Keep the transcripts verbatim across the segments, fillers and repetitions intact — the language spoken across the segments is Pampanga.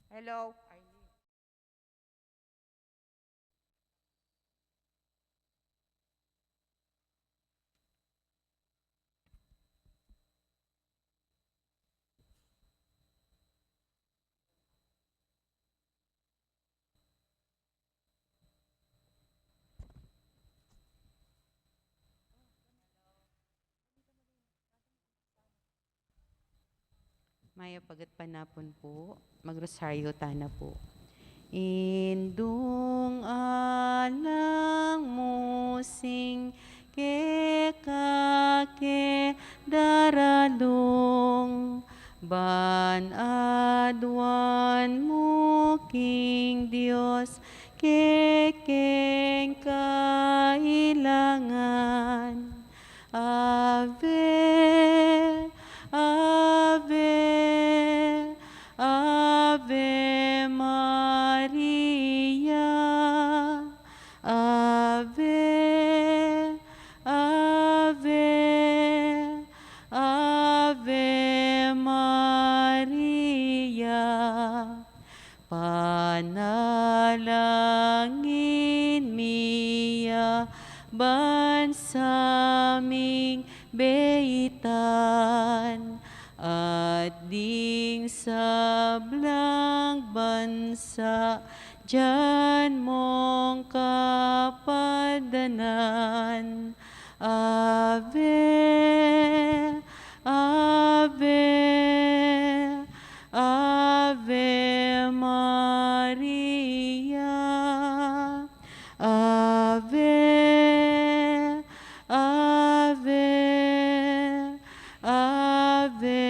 Hello. Mayap a gatpanapun pu. Magrosaryo tana pu. Indung alang mu sing keka ke daralung, ban aduan mu king Dios kekeng kailangan. Ave, Ave, Ave Maria. Ave, Ave, Ave Maria. Panalangin mi ya ban sa ming beitan, at ding sablang bansa dyan mong kapadanan. Ave, Ave, Ave Maria. Ave, Ave, Ave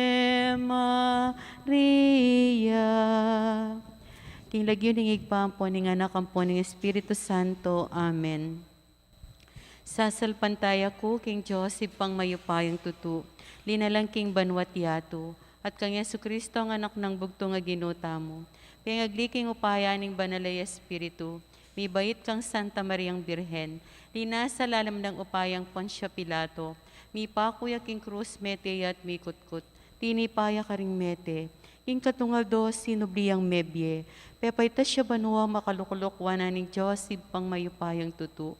Maria. King lagyu ning Ibpa, ampon ning Anak, ampon ning Espiritu Santo. Amen. Sasalpantaya ku king Dios, Ibpang mayupayang tutu, linalang king banua't yatu, at kang Jesucristo, ang Anak nang bugtung a Ginu tamu, pengagli king upaya ning Banal a Espiritu, mibait kang Santa Mariang Birhen, linasa lalam nang upayang Poncio Pilato, mipaku ya king krus, mete ya at mikutkut, tinipa ya karing mete, king katlung aldo sinubli yang mebie, pepaitas ya banua, makalukluk wanan ning Dios, Ibpang mayupayang tutu.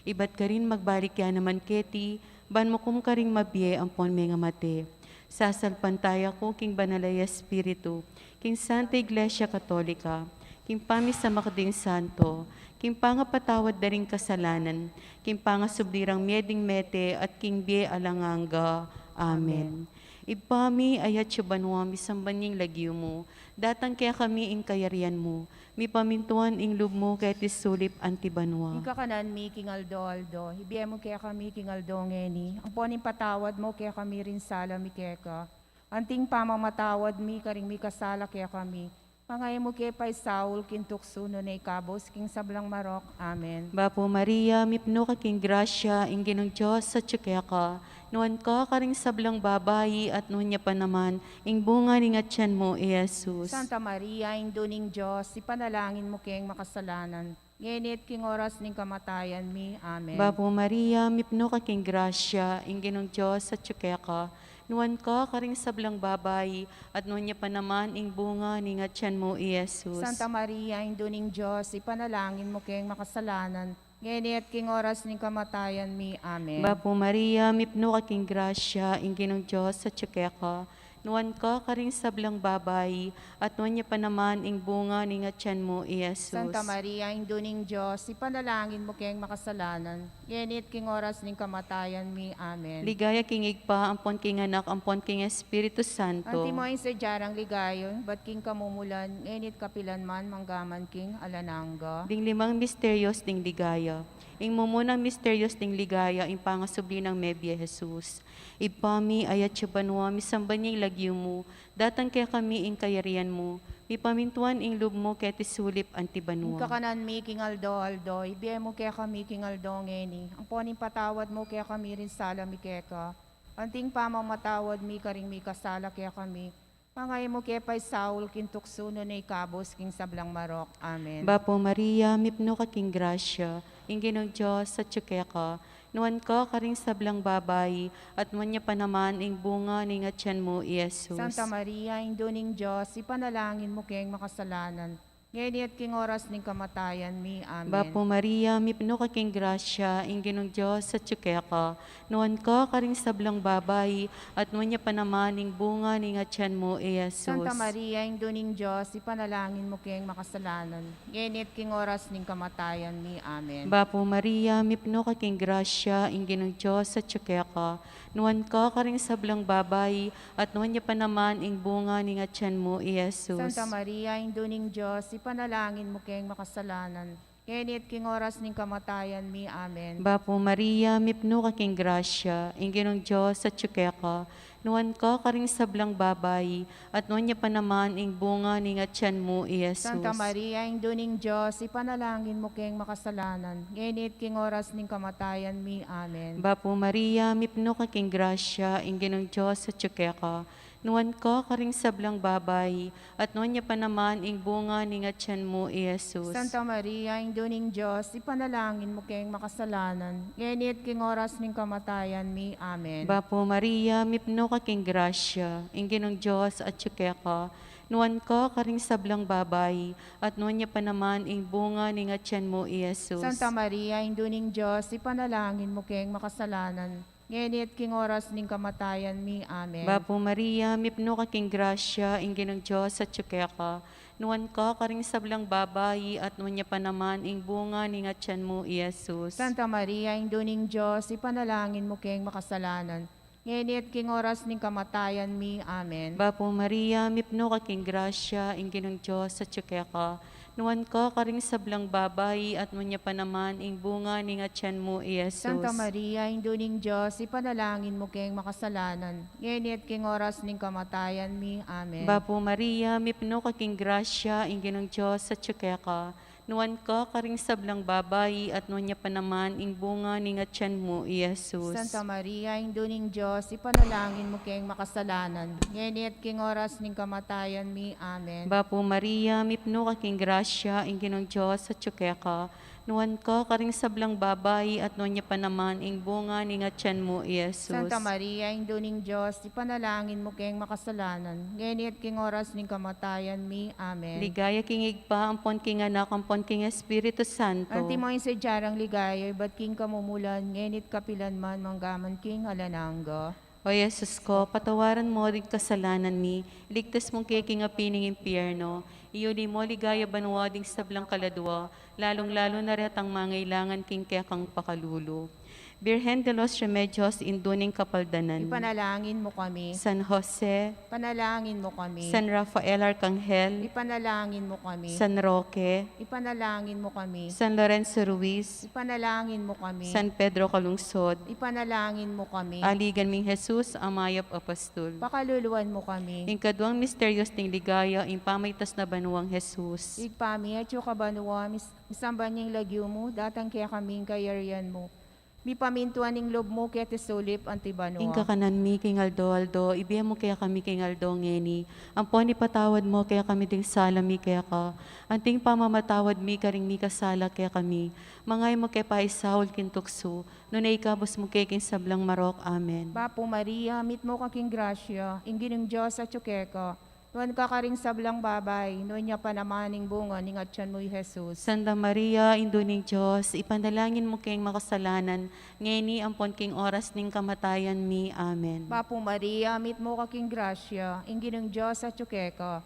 Ibat karin magbalik ya naman keti, ban mukum karing mabie ampon mengamate. Sasalpantaya ku king Banal a Espiritu, king Santa Iglesia Katolika, king pamisamak ding santo, king pangapatawad da ring kasalanan, king pangasubli rang mie ding mete, at king bie alang angga. Amen. Ibpa mi, atsu ka banua, misamban ya ing lagyu mu, datang kekami ing kayarian mu, mipamintuan ing lub mu keti sulip anti banua. Ing kakanan mi king aldo-aldo, ibie mu kekami king aldo ngeni, ampon ipatawad mu kekami ring sala mi keka, anti ing pamamatawad mi karing mikasala kekami. Manga e mu ke paisaul king tuksu, nune ikabus king sablang marok. Amen. Bapu Maria, mipnu ka king grasya, ing Ginung Dios atsu keka, nuan ka karing sablang babai, at nuan ya pa naman ing bunga ning atian mu, i Jesus. Santa Maria, Indu ning Dios, ipanalangin mu keng makasalanan, ngeni at king oras ning kamatayan mi. Amen. Bapu Maria, mipnu ka king grasya, ing Ginung Dios atsu keka, nuan ka karing sablang babai, at nuan ya pa naman ing bunga ning atian mu, i Jesus. Santa Maria, Indu ning Dios, ipanalangin mu keng makasalanan, ngeni at king oras ning kamatayan mi. Amen. Bapu Maria, mipnu ka king grasya, ing Ginung Dios atsu keka, nuan ka karing sablang babai, at nuan ya pa naman ing bunga ning atian mu, i Jesus. Santa Maria, Indu ning Dios, ipanalangin mu keng makasalanan, ngeni at king oras ning kamatayan mi. Amen. Ligaya king Ibpa, ampon king Anak, ampon king Espiritu Santo. Antimo ing sadya nang ligaya, ibat king kamumulan, ngeni at kapilan man, manggaman king alang angga. Ding limang misterios ning ligaya. Ing mumunang misterios ning ligaya, ing pangasubli nang mebie Jesus. Ibpa mi, atsu ka banua, misamban ya ing lagyu mu, datang kekami ing kayarian mu, mipamintuan ing lub mu keti sulip anti banua. Ing kakanan mi king aldo-aldo, ibie mu kekami king aldo ngeni, ampon ipatawad mu kekami ring sala mi keka, anti ing pamamatawad mi karing mikasala kekami, manga e mu ke paisaul king tuksu, nune ikabus king sablang marok. Amen. Bapu Maria, mipnu ka king grasya, ing Ginung Dios atsu keka, Nuan ka karing sablang babai, at nuan ya pa naman ing bunga ning atian mu, i Jesus. Santa Maria, Indu ning Dios, ipanalangin mu keng makasalanan, ngeni at king oras ning kamatayan mi. Amen. Bapu Maria, mipnu ka king grasya, ing Ginung Dios atyu keka. Nuan ka karing sablang babai, at nuan ya pa naman ing bunga ning atian mu, i Jesus. Santa Maria, Indu ning Dios, ipanalangin mu keng makasalanan, ngeni at king oras ning kamatayan mi. Amen. Bapu Maria, mipnu ka king grasya, ing Ginung Dios atyu keka. Nuan ka karing sablang babai, at nuan ya pa naman ing bunga ning atian mu, i Jesus. Santa Maria, Indu ning Dios, ipanalangin mu keng makasalanan, ngeni at king oras ning kamatayan mi. Amen. Bapu Maria, mipnu ka king grasya, ing Ginung Dios atyu keka. Nuan ka karing sablang babai, at nuan ya pa naman ing bunga ning atian mu, i Jesus. Santa Maria, Indu ning Dios, ipanalangin mu keng makasalanan, ngeni at king oras ning kamatayan mi. Amen. Bapu Maria, mipnu ka king grasya, ing Ginung Dios atyu keka. Nuan ka karing sablang babai, at nuan ya pa naman ing bunga ning atian mu, i Jesus. Santa Maria, Indu ning Dios, ipanalangin mu keng makasalanan, ngeni at king oras ning kamatayan mi. Amen. Bapu Maria, mipnu ka king grasya, ing Ginung Dios atyu keka. Nuan ka karing sablang babai, at nuan ya pa naman ing bunga ning atian mu, i Jesus. Santa Maria, Indu ning Dios, ipanalangin mu keng makasalanan, ngeni at king oras ning kamatayan mi. Amen. Bapu Maria, mipnu ka king grasya, ing Ginung Dios atyu keka. Nuan ka karing sablang babai, at nuan ya pa naman ing bunga ning atian mu, i Jesus. Santa Maria, Indu ning Dios, ipanalangin mu keng makasalanan, ngeni at king oras ning kamatayan mi. Amen. Bapu Maria, mipnu ka king grasya, ing Ginung Dios atyu keka. Nuan ka karing sablang babai, at nuan ya pa naman ing bunga ning atian mu, i Jesus. Santa Maria, Indu ning Dios, ipanalangin mu keng makasalanan, ngeni at king oras ning kamatayan mi. Amen. Bapu Maria, mipnu ka king grasya, ing Ginung Dios atyu keka. Nuan ka karing sablang babai, at nuan ya pa naman ing bunga ning atian mu, i Jesus. Santa Maria, Indu ning Dios, ipanalangin mu keng makasalanan, ngeni at king oras ning kamatayan mi. Amen. Bapu Maria, mipnu ka king grasya, ing Ginung Dios atyu keka. Nuan ka karing sablang babai, at nuan ya pa naman ing bunga ning atian mu, i Jesus. Santa Maria, Indu ning Dios, ipanalangin mu keng makasalanan, ngeni at king oras ning kamatayan mi. Amen. Ligaya king Ibpa, ampon king Anak, ampon king Espiritu Santo. Antimo ing sadya rang ligaya, ibat king kamumulan, ngeni at kapilan man, manggaman king alang angga. O Jesus ko, patawaran mo ding kasalanan mi, iligtas mu ke king api ning impyerno, iyuli mo ligaya banua ding sablang kaladua, lalung-lalu na retang mangailangan king kekang pakalulu. Birhen de los Remedios, Indu ning Kapaldanan. Ipanalangin mu kami. San Jose. Ipanalangin mu kami. San Rafael Arcangel. Ipanalangin mu kami. San Roque. Ipanalangin mu kami. San Lorenzo Ruiz. Ipanalangin mu kami. San Pedro Calungsod. Ipanalangin mu kami. Aligan ming Jesus, a mayap a pastul. Pakaluluan mu kami. Ing kaduang misterios ning ligaya, ing pamaitas na banuang Jesus. Ibpa mi, atyu ka banua, mis-, misamban ya ing lagyu mu, datang kekami ing kayarian mu. Mipamintuan ing lub mu keti sulip anti banua. Ing kakanan mi king aldo-aldo, ibie mu kekami king aldo ngeni. Ampon ipatawad mu kekami ding sala mi keka, anting pamamatawad mi karing mikasala kekami. Manga e mu ke paisaul king tuksu, nune ikabus mu ke king sablang marok. Amen. Bapu Maria, mitmu ka king grasya, ing Ginung Dios atyu keka. Nuan ka karing sablang babai, nuan ya pa naman ing bunga ning atyan mu, i Jesus. Santa Maria, Indu ning Dios, ipanalangin mu keng makasalanan, ngeni ampon king oras ning kamatayan mi. Amen. Bapu Maria, mitmu ka king grasya, ing Ginung Dios atyu keka.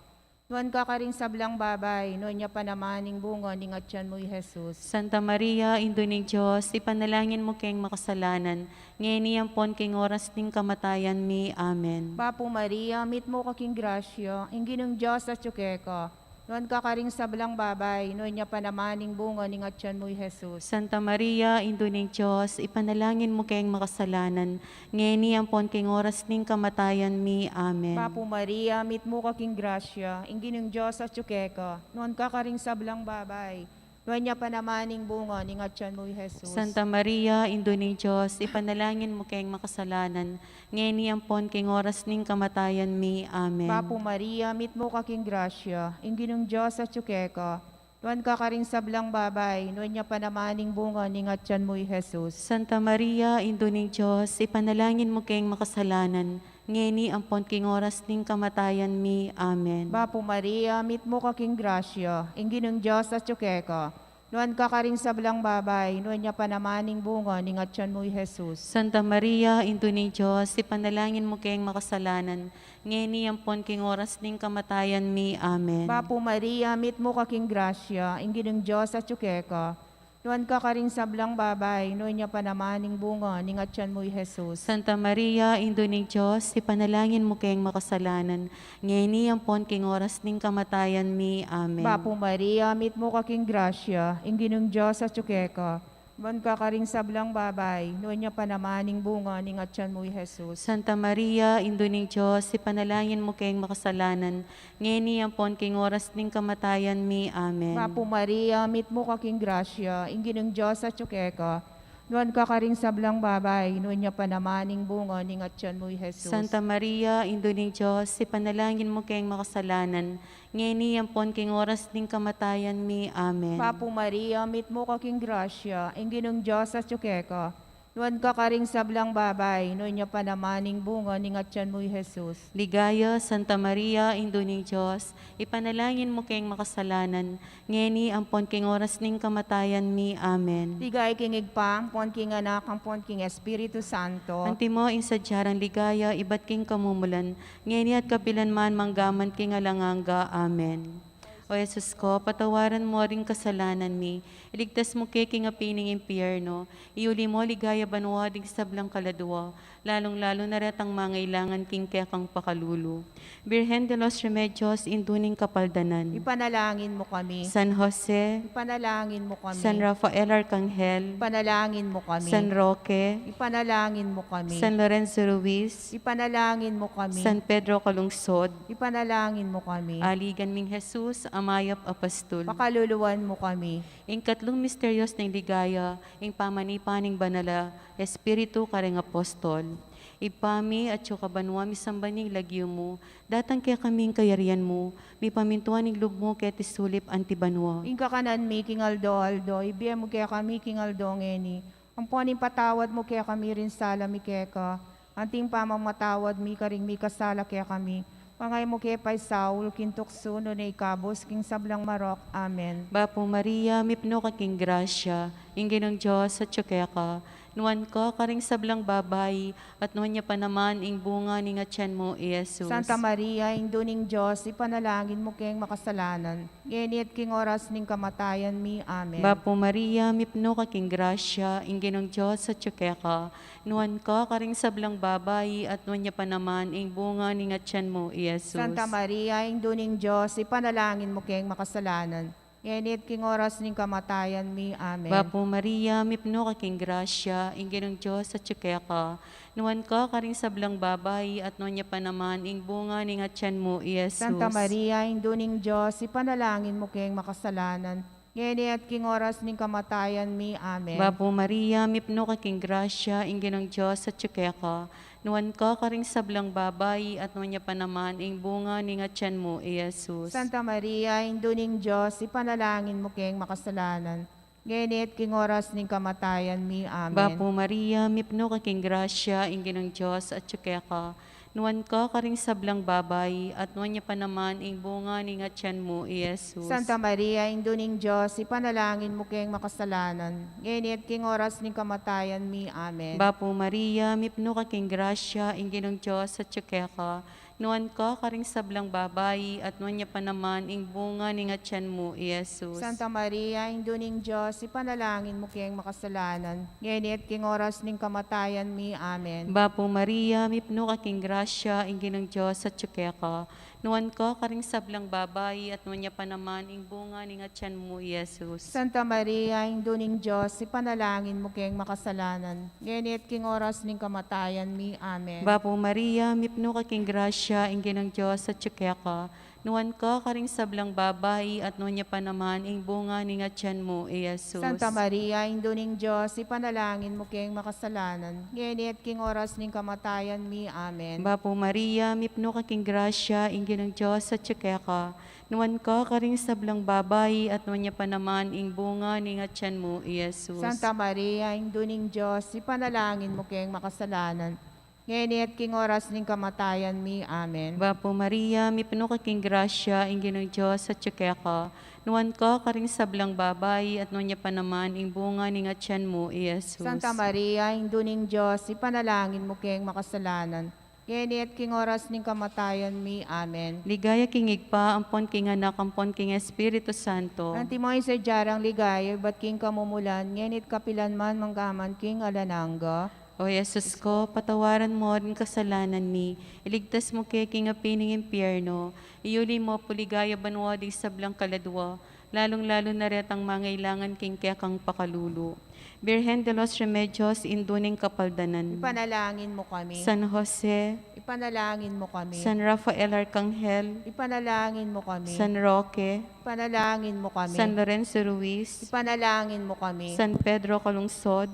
Nuan ka karing sablang babai, nuan ya pa naman ing bunga ning atyan mu, i Jesus. Santa Maria, Indu ning Dios, ipanalangin mu keng makasalanan, ngeni ampon king oras ning kamatayan mi. Amen. Bapu Maria, mitmu ka king grasya, ing Ginung Dios atyu keka. Nuan ka karing sablang babai, nuan ya pa naman ing bunga ning atyan mu, i Jesus. Santa Maria, Indu ning Dios, ipanalangin mu keng makasalanan, ngeni ampon king oras ning kamatayan mi. Amen. Bapu Maria, mitmu ka king grasya, ing Ginung Dios atyu keka. Nuan ka karing sablang babai, nuan ya pa naman ing bunga ning atyan mu, i Jesus. Santa Maria, Indu ning Dios, ipanalangin mu keng makasalanan, ngeni ampon king oras ning kamatayan mi. Amen. Bapu Maria, mitmu ka king grasya, ing Ginung Dios atyu keka. Nuan ka karing sablang babai, nuan ya pa naman ing bunga ning atyan mu, i Jesus. Santa Maria, Indu ning Dios, ipanalangin mu keng makasalanan, ngeni ampon king oras ning kamatayan mi. Amen. Bapu Maria, mitmu ka king grasya, ing Ginung Dios atyu keka. Nuan ka karing sablang babai, nuan ya pa naman ing bunga ning atyan mu, i Jesus. Santa Maria, Indu ning Dios, ipanalangin mu keng makasalanan, ngeni ampon king oras ning kamatayan mi. Amen. Bapu Maria, mitmu ka king grasya, ing Ginung Dios atyu keka. Nuan ka karing sablang babai, nuan ya pa naman ing bunga ning atyan mu, i Jesus. Santa Maria, Indu ning Dios, ipanalangin mu keng makasalanan, ngeni ampon king oras ning kamatayan mi. Amen. Bapu Maria, mitmu ka king grasya, ing Ginung Dios atyu keka. Nuan ka karing sablang babai, nuan ya pa naman ing bunga ning atyan mu, i Jesus. Santa Maria, Indu ning Dios, ipanalangin mu keng makasalanan, ngeni ampon king oras ning kamatayan mi. Amen. Bapu Maria, mitmu ka king grasya, ing Ginung Dios atyu keka. Nuan ka karing sablang babai, nuan ya pa naman ing bunga ning atyan mu, i Jesus. Santa Maria, Indu ning Dios, ipanalangin mu keng makasalanan, ngeni ampon king oras ning kamatayan mi. Amen. Bapu Maria, mitmu ka king grasya, ing Ginung Dios atyu keka. Nuan ka karing sablang babai, nuan ya pa naman ing bunga ning atyan mu, i Jesus. Ligaya, Santa Maria, Indu ning Dios, ipanalangin mu keng makasalanan, ngeni ampon king oras ning kamatayan mi. Amen. Ligaya king Ibpa, ampon king Anak, ampon king Espiritu Santo. Antimo ing sadya rang ligaya ibat king kamumulan, ngeni at kapilan man, manggaman king alang angga. Amen. O Jesus ko, patawaran mu ring kasalanan mi, iligtas mu ke king api ning impyerno, iuli mu ligaya banua ding sablang kaladua, lalung-lalu na retang mangailangan king kekang pakalulu. Birhen de los Remedios, Indu ning Kapaldanan. Ipanalangin mu kami. San Jose, Ipanalangin mu kami. San Rafael Arcangel, Ipanalangin mu kami. San Roque, Ipanalangin mu kami. San Lorenzo Ruiz, Ipanalangin mu kami. San Pedro Calungsod, Ipanalangin mu kami. Aligan ming Jesus, a mayap a pastul. Pakaluluan mu kami. Ing katlung misterios ning ligaya, ing pamanipa ning banala Espiritu kareng apostol. Ibpa mi, atsu ka banua, misamban ya ing lagyu mu, datang kekami ing kayarian mu, mipamintuan ing lub mu keti sulip anti banua. Ing kakanan mi king aldo-aldo, ibie mu kekami king aldo ngeni. Ampon ipatawad mu kekami ring sala mi keka, anti ing pamamatawad mi karing mikasala kekami. Manga e mu ke paisaul king tuksu, nune ikabus king sablang marok. Amen. Bapu Maria, mipnu ka king grasya, ing Ginung Dios atsu keka, nuan ka karing sablang babai, at nuan ya pa naman ing bunga ning atyan mu, i Jesus. Santa Maria, Indu ning Dios, ipanalangin mu keng makasalanan, ngeni at king oras ning kamatayan mi. Amen. Bapu Maria, mipnu ka king grasya, ing Ginung Dios atsu keka, nuan ka karing sablang babai, at nuan ya pa naman ing bunga ning atyan mu, i Jesus. Santa Maria, Indu ning Dios, ipanalangin mu keng makasalanan, ngeni at king oras ning kamatayan mi. Amen. Bapu Maria, mipnu ka king grasya, ing Ginung Dios atsu keka, nuan ka karing sablang babai, at nuan ya pa naman ing bunga ning atyan mu, i Jesus. Santa Maria, Indu ning Dios, ipanalangin mu keng makasalanan, ngeni at king oras ning kamatayan mi. Amen. Bapu Maria, mipnu ka king grasya, ing Ginung Dios atsu keka, nuan ka karing sablang babai, at nuan ya pa naman ing bunga ning atyan mu, i Jesus. Santa Maria, Indu ning Dios, ipanalangin mu keng makasalanan, ngeni at king oras ning kamatayan mi. Amen. Bapu Maria, mipnu ka king grasya, ing Ginung Dios atsu keka, nuan ka karing sablang babai, at nuan ya pa naman ing bunga ning atyan mu, i Jesus. Santa Maria, Indu ning Dios, ipanalangin mu keng makasalanan, ngeni at king oras ning kamatayan mi. Amen. Bapu Maria, mipnu ka king grasya, ing Ginung Dios atsu keka, nuan ka karing sablang babai, at nuan ya pa naman ing bunga ning atyan mu, i Jesus. Santa Maria, Indu ning Dios, ipanalangin mu keng makasalanan, ngeni at king oras ning kamatayan mi. Amen. Bapu Maria, mipnu ka king grasya, ing Ginung Dios atsu keka, nuan ka karing sablang babai, at nuan ya pa naman ing bunga ning atyan mu, i Jesus. Santa Maria, Indu ning Dios, ipanalangin mu keng makasalanan, ngeni at king oras ning kamatayan mi. Amen. Bapu Maria, mipnu ka king grasya, ing Ginung Dios atsu keka, Nuan ka karing sablang babai, at nuan ya pa naman ing bunga ning atian mu, i Jesus. Santa Maria, Indu ning Dios, ipanalangin mu keng makasalanan, ngeni at king oras ning kamatayan mi. Amen. Bapu Maria, mipnu ka king grasya, ing Ginung Dios atyu keka. Nuan ka karing sablang babai, at nuan ya pa naman ing bunga ning atian mu, i Jesus. Santa Maria, Indu ning Dios, ipanalangin mu keng makasalanan, ngeni at king oras ning kamatayan mi. Amen. Bapu Maria, mipnu ka king grasya, ing Ginung Dios atyu keka. Nuan ka karing sablang babai, at nuan ya pa naman ing bunga ning atian mu, i Jesus. Santa Maria, Indu ning Dios, ipanalangin mu keng makasalanan, ngeni at king oras ning kamatayan mi. Amen. Ligaya king Ibpa, ampon king Anak, ampon king Espiritu Santo. Antimo ing sadya rang ligaya ibat king kamumulan, ngeni at kapilan man, manggaman king alang angga. O Jesus ko, patawaran mu ring kasalanan mi, iligtas mu ke king api ning impyerno, iyuli mu pu king ligaya banua ding sablang kaladua, lalung-lalu na retang mangailangan king kekang pakalulu. Birhen de los Remedios, Indu ning Kapaldanan. Ipanalangin mu kami. San Jose. Ipanalangin mu kami. San Rafael Arcangel. Ipanalangin mu kami. San Roque. Ipanalangin mu kami. San Lorenzo Ruiz. Ipanalangin mu kami. San Pedro Calungsod.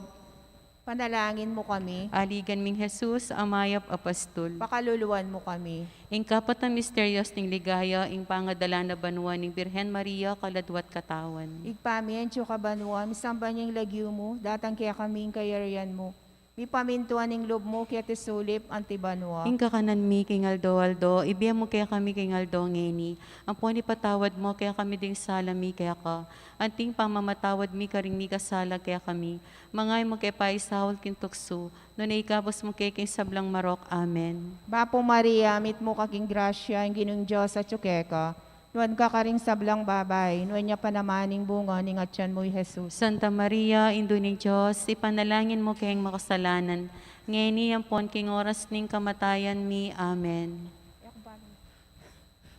Panalangin mu kami. Aligan ming Jesus, a mayap a pastul. Pakaluluan mu kami. Ing kapat a misteryos ning ligaya, ing pangadala na banua ning Birhen Maria, kaladua at katawan. Ibpa mi, atsu ka banua, misamban ya ing lagyu mu, datang kekami ing kayarian mu. Mipamintuan ing lub mu, keti sulip, anti banua. Ing kakanan mi king aldo-aldo, ibie mu kekami king aldo ngeni. Ampon ipatawad mu kekami ding sala mi keka, anti ing pamamatawad mi karing mikasala kekami. Manga e mu ke paisaul king tuksu, nune ikabus mu ke king sablang marok. Amen. Bapu Maria, mitmu ka king grasya, ing Ginung Dios atyu keka. Nuan ka karing sablang babai, nuan ya pa naman ing bunga ning atian mu, i Jesus. Santa Maria, Indu ning Dios, ipanalangin mu keng makasalanan, ngeni ampon king oras ning kamatayan mi. Amen.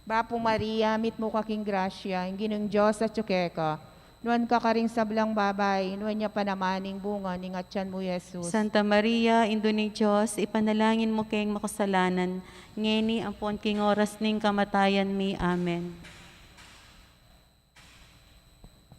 Bapu Maria, mitmu ka king grasya, ing Ginung Dios atyu keka. Nuan ka karing sablang babai, nuan ya pa naman ing bunga ning atian mu, i Jesus. Santa Maria, Indu ning Dios, ipanalangin mu keng makasalanan, ngeni ampon king oras ning kamatayan mi. Amen.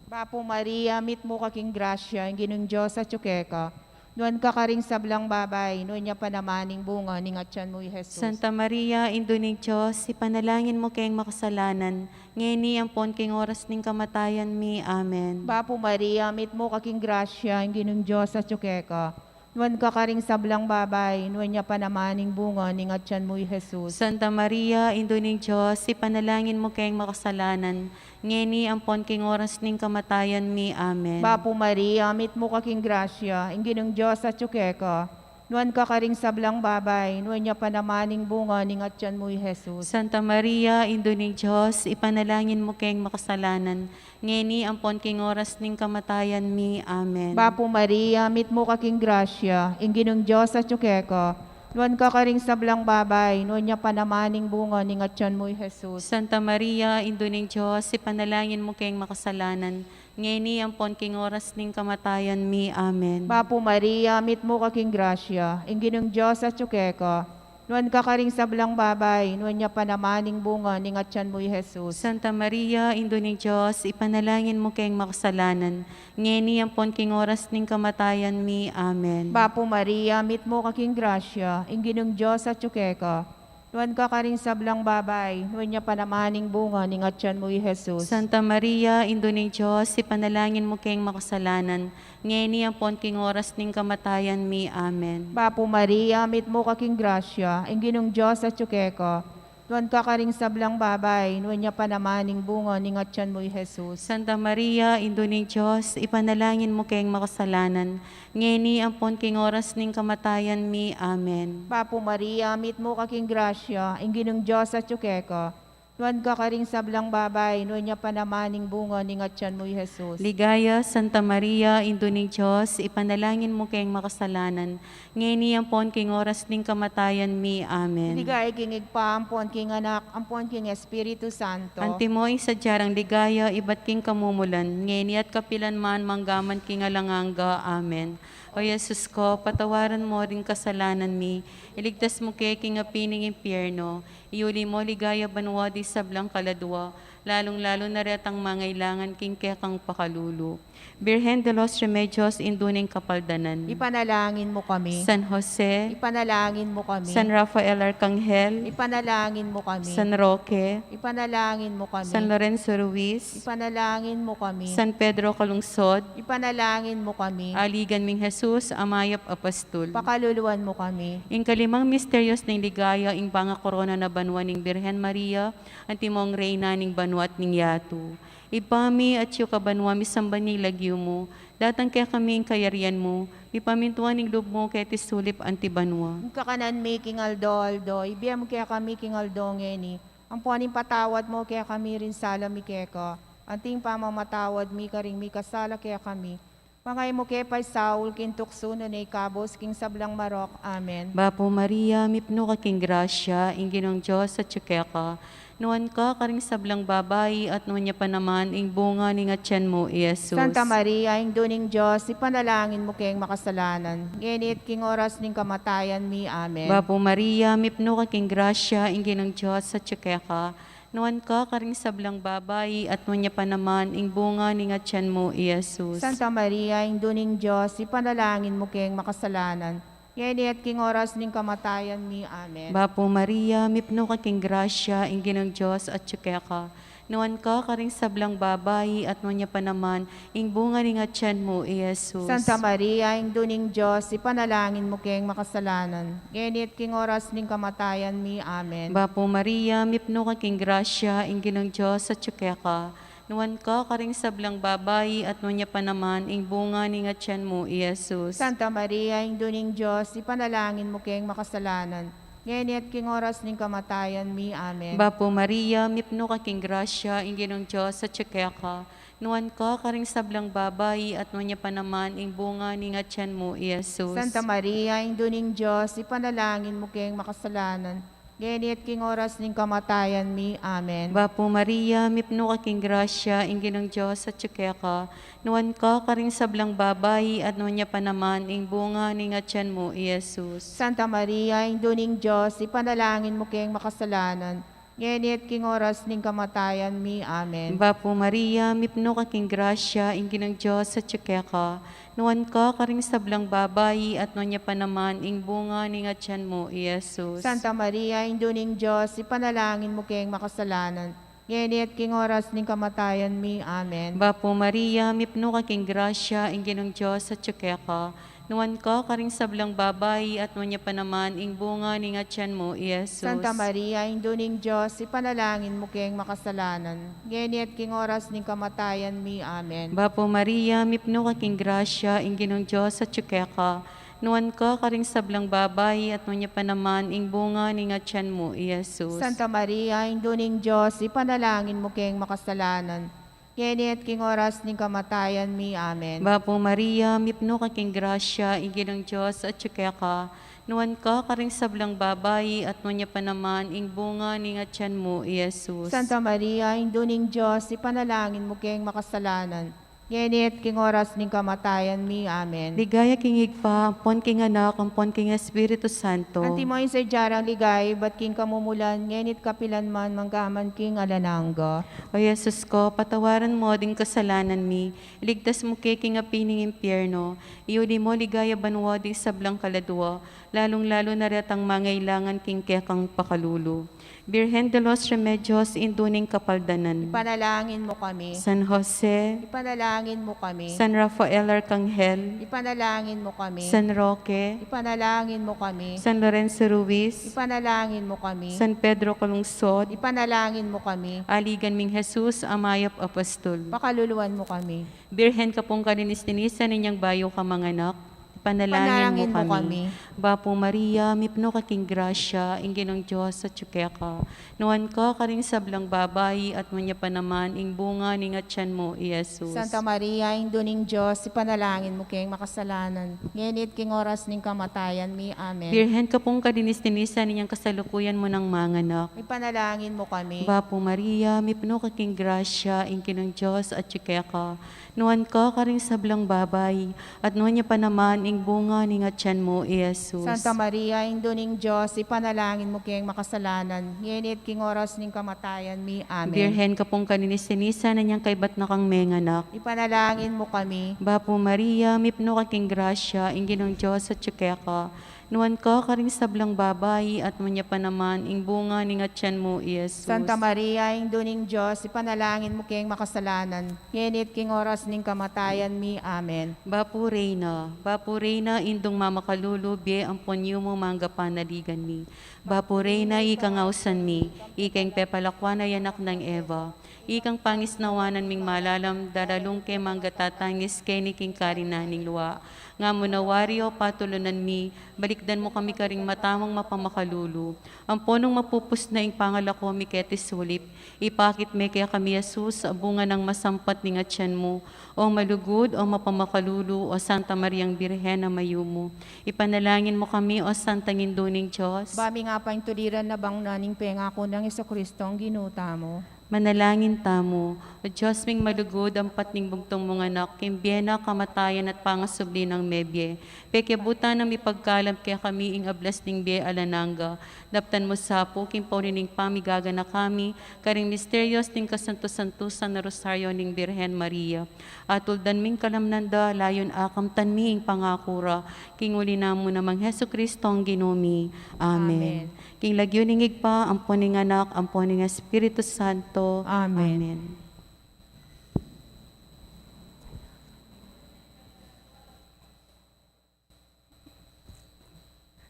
Bapu Maria, mitmu ka king grasya, ing Ginung Dios atyu keka. Nuan ka karing sablang babai, nuan ya pa naman ing bunga ning atian mu, i Jesus. Santa Maria, Indu ning Dios, ipanalangin mu keng makasalanan, ngeni ampon king oras ning kamatayan mi. Amen. Bapu Maria, mitmu ka king grasya, ing Ginung Dios atyu keka. Nuan ka karing sablang babai, nuan ya pa naman ing bunga ning atian mu, i Jesus. Santa Maria, Indu ning Dios, ipanalangin mu keng makasalanan, ngeni ampon king oras ning kamatayan mi. Amen. Bapu Maria, mitmu ka king grasya, ing Ginung Dios atyu keka. Nuan ka karing sablang babai, nuan ya pa naman ing bunga ning atian mu, i Jesus. Santa Maria, Indu ning Dios, ipanalangin mu keng makasalanan, ngeni ampon king oras ning kamatayan mi. Amen. Bapu Maria, mitmu ka king grasya, ing Ginung Dios atyu keka. Nuan ka karing sablang babai, nuan ya pa naman ing bunga ning atian mu, i Jesus. Santa Maria, Indu ning Dios, ipanalangin mu keng makasalanan, ngeni ampon king oras ning kamatayan mi. Amen. Bapu Maria, mitmu ka king grasya, ing Ginung Dios atyu keka. Nuan ka karing sablang babai, nuan ya pa naman ing bunga ning atian mu, i Jesus. Santa Maria, Indu ning Dios, ipanalangin mu keng makasalanan, ngeni ampon king oras ning kamatayan mi. Amen. Bapu Maria, mitmu ka king grasya, ing Ginung Dios atyu keka. Nuan ka karing sablang babai, nuan ya pa naman ing bunga ning atian mu, i Jesus. Santa Maria, Indu ning Dios, ipanalangin mu keng makasalanan, ngeni ampon king oras ning kamatayan mi. Amen. Bapu Maria, mitmu ka king grasya, ing Ginung Dios atyu keka. Nuan ka karing sablang babai, nuan ya pa naman ing bunga ning atian mu, i Jesus. Santa Maria, Indu ning Dios, ipanalangin mu keng makasalanan, ngeni ampon king oras ning kamatayan mi. Amen. Bapu Maria, mitmu ka king grasya, ing Ginung Dios atyu keka. Nuan ka karing sablang babai, nuan ya pa naman ing bunga ning atian mu, i Jesus. Ligaya, Santa Maria, Indu ning Dios, ipanalangin mu keng makasalanan, ngeni ampon king oras ning kamatayan mi. Amen. Ligaya king Ibpa, ampon king Anak, ampon king Espiritu Santo. Antimo ing sadya rang ligaya ibat king kamumulan, ngeni at kapilan man, manggaman king alang angga. Amen. O Jesus ko, patawaran mo ring kasalanan mi, iligtas mo ke king api ning impyerno, iuli mo ligaya banua ding sablang kaladua, lalung-lalu na retang mangailangan king kekang pakalulu. Birhen de los Remedios, Indu ning Kapaldanan. Ipanalangin mo kami. San Jose. Ipanalangin mo kami. San Rafael Arcangel. Ipanalangin mo kami. San Roque. Ipanalangin mo kami. San Lorenzo Ruiz. Ipanalangin mo kami. San Pedro Calungsod. Ipanalangin mo kami. Aligan ming Jesus, a mayap a pastul. Pakaluluan mo kami. Ing kalimang misterios ning ligaya, ing pangakorona na banua ning Birhen Maria, antimong Reyna ning banua at ning yatu. Ibpa mi, atsu ka banua, misamban ya ing lagyu mu, datang kekami ing kayarian mu, mipamintuan ing lub mu keti sulip anti banua. Ing kakanan mi king aldo-aldo, ibie mu kekami king aldo ngeni, ampo ing patawad mu kekami ring sala mi keka, anti ing pamamatawad mi karing mikasala kekami, manga e mu ke paisaul king tuksu, nune ikabus king sablang marok. Amen. Bapu Maria, mipnu ka king grasya, ing Ginung Dios atsu keka, nuan ka karing sablang babai, at nuan ya pa naman ing bunga ning atian mu, i Jesus. Santa Maria, Indu ning Dios, ipanalangin mu keng makasalanan, ngeni at king oras ning kamatayan mi. Amen. Bapu Maria, mipnu ka king grasya, ing Ginung Dios atsu keka, nuan ka karing sablang babai, at nuan ya pa naman ing bunga ning atian mu, i Jesus. Santa Maria, Indu ning Dios, ipanalangin mu keng makasalanan, ngeni at king oras ning kamatayan mi. Amen. Bapu Maria, mipnu ka king grasya, ing Ginung Dios atsu keka, nuan ka karing sablang babai, at nuan ya pa naman ing bunga ning atian mu, i Jesus. Santa Maria, Indu ning Dios, ipanalangin mu keng makasalanan, ngeni at king oras ning kamatayan mi. Amen. Bapu Maria, mipnu ka king grasya, ing Ginung Dios atsu keka, nuan ka karing sablang babai, at nuan ya pa naman ing bunga ning atian mu, i Jesus. Santa Maria, Indu ning Dios, ipanalangin mu keng makasalanan, ngeni at king oras ning kamatayan mi. Amen. Bapu Maria, mipnu ka king grasya, ing Ginung Dios atsu keka, nuan ka karing sablang babai, at nuan ya pa naman ing bunga ning atian mu, i Jesus. Santa Maria, Indu ning Dios, ipanalangin mu keng makasalanan, ngeni at king oras ning kamatayan mi. Amen. Bapu Maria, mipnu ka king grasya, ing Ginung Dios atsu keka, nuan ka karing sablang babai, at nuan ya pa naman ing bunga ning atian mu, i Jesus. Santa Maria, Indu ning Dios, ipanalangin mu keng makasalanan, ngeni at king oras ning kamatayan mi. Amen. Bapu Maria, mipnu ka king grasya, ing Ginung Dios atsu keka, nuan ka karing sablang babai, at nuan ya pa naman ing bunga ning atian mu, i Jesus. Santa Maria, Indu ning Dios, ipanalangin mu keng makasalanan, ngeni at king oras ning kamatayan mi. Amen. Bapu Maria, mipnu ka king grasya, ing Ginung Dios atsu keka, nuan ka karing sablang babai, at nuan ya pa naman ing bunga ning atian mu, i Jesus. Santa Maria, Indu ning Dios, ipanalangin mu keng makasalanan, ngeni at king oras ning kamatayan mi. Amen. Bapu Maria, mipnu ka king grasya, ing Ginung Dios atsu keka, nuan ka karing sablang babai, at nuan ya pa naman ing bunga ning atian mu, i Jesus. Santa Maria, Indu ning Dios, ipanalangin mu keng makasalanan, ngeni at king oras ning kamatayan mi. Amen. Bapu Maria, mipnu ka king grasya, ing Ginung Dios atsu keka, nuan ka karing sablang babai, at nuan ya pa naman ing bunga ning atian mu, i Jesus. Santa Maria, Indu ning Dios, ipanalangin mu keng makasalanan, ngeni at king oras ning kamatayan mi. Amen. Ligaya king Ibpa, ampon king Anak, ampon king Espiritu Santo. Antimo ing sadya rang ligaya ibat king kamumulan, ngeni at kapilan man, mangga man king alang angga. O Jesus ko, patawaran mo ding kasalanan mi, iligtas mu ke king api ning impyerno, iuli mo ligaya banua ding sablang kaladua, lalung-lalu na retang mangailangan king kekang pakalulu. Birhen de los Remedios, Indu ning Kapaldanan. Ipanalangin mu kami. San Jose. Ipanalangin mu kami. San Rafael Arcangel. Ipanalangin mu kami. San Roque. Ipanalangin mu kami. San Lorenzo Ruiz. Ipanalangin mu kami. San Pedro Calungsod. Ipanalangin mu kami. Aligan ming Jesus, a mayap a pastul. Pakaluluan mu kami. Birhen ka pung kalinis-linisan inyang bayu ka manganak, ipanalangin mu kami. Bapu Maria, mipnu ka king grasya, ing Ginung Dios atyu keka. Nuan ka karing sablang babai, at nuan ya pa naman ing bunga ning atian mu, i Jesus. Santa Maria, Indu ning Dios, ipanalangin mu keng makasalanan, ngeni at king oras ning kamatayan mi. Amen. Birhen ka pung kalinis-linisan inyang kasalukuyan mu nang manganak, ipanalangin mu kami. Bapu Maria, mipnu ka king grasya, ing Ginung Dios atyu keka. Nuan ka karing sablang babai, at nuan ya pa naman ing bunga ning atian mu, i Jesus. Santa Maria, Indu ning Dios, ipanalangin mu keng makasalanan, ngeni at king oras ning kamatayan mi. Amen. Birhen ka pung kalinis-linisan, inyang kaybat na kang menganak. Ipanalangin mu kami. Bapu Maria, mipnu ka king grasya, ing Ginung Dios atyu keka. Nuan ka karing sablang babai, at nuan ya pa naman ing bunga ning atian mu, i Jesus. Santa Maria, Indu ning Dios, ipanalangin mu keng makasalanan, ngeni at king oras ning kamatayan mi. Amen. Bapu Reyna, Bapu Reyna, Indung mamakalulu, bie ampon yumu mangga panaligan mi. Bapu Reyna, ikang ausan mi, ikang pepalakwan a anak nang Eva, ikang pangisnawanan ming malalam, daralung ke mangga tatangis keni king karinan ning lua. Nga mu na wari, o patulunan mi, balikdan mu kami karing mata mung mapamakalulu. Ampo nung mapupus na ing pangalako mi keti sulip, ipakit me kekami i Jesus, a bunga nang masampat ning atian mu. O malugud, o mapamakalulu, o Santa Mariang Birhen a mayumu, ipanalangin mu kami, o Santang Indu ning Dios. Ba ming apaintuliran na bang na ning pengaku nang Jesucristo a Ginu tamu. Manalangin tamu. O Dios ming malugud, ampat ning bugtung mung Anak, king bie na, kamatayan at pangasubli nang mebie, pekiabutan nang mipagkalub kekami ing ablas ning bie alang angga. Daptan mu sa pu king pauli ning pamigaganaka mi karing misterios ning kasantu-santusan a Rosario ning Birhen Maria. Atuldan ming kalamnan da, layun akamtan mi ing pangaku ra, king uli na mu namang Jesucristo a Ginu mi. Amen. Amen. King lagyu ning Ibpa, ampo ning Anak, ampo ning Espiritu Santo. Amen. Amen.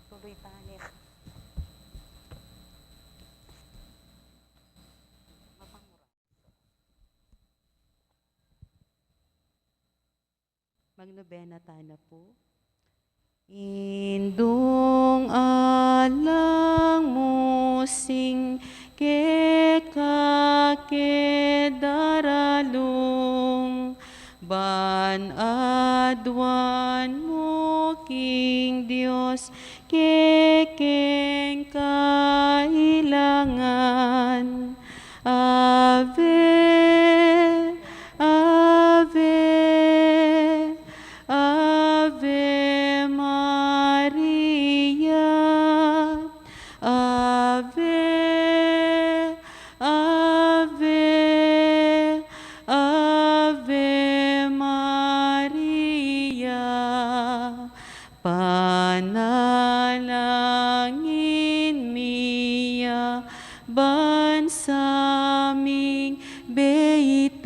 Tuloy tayo. Magnobena tana pu. Indung alang musing keka ke daralung, ban aduan mu king Dios kekeng kailangan. Ave, Ave, Ave Maria. Ave, Ave, Ave Maria. Panalangin mi ya ban sa ming beitan,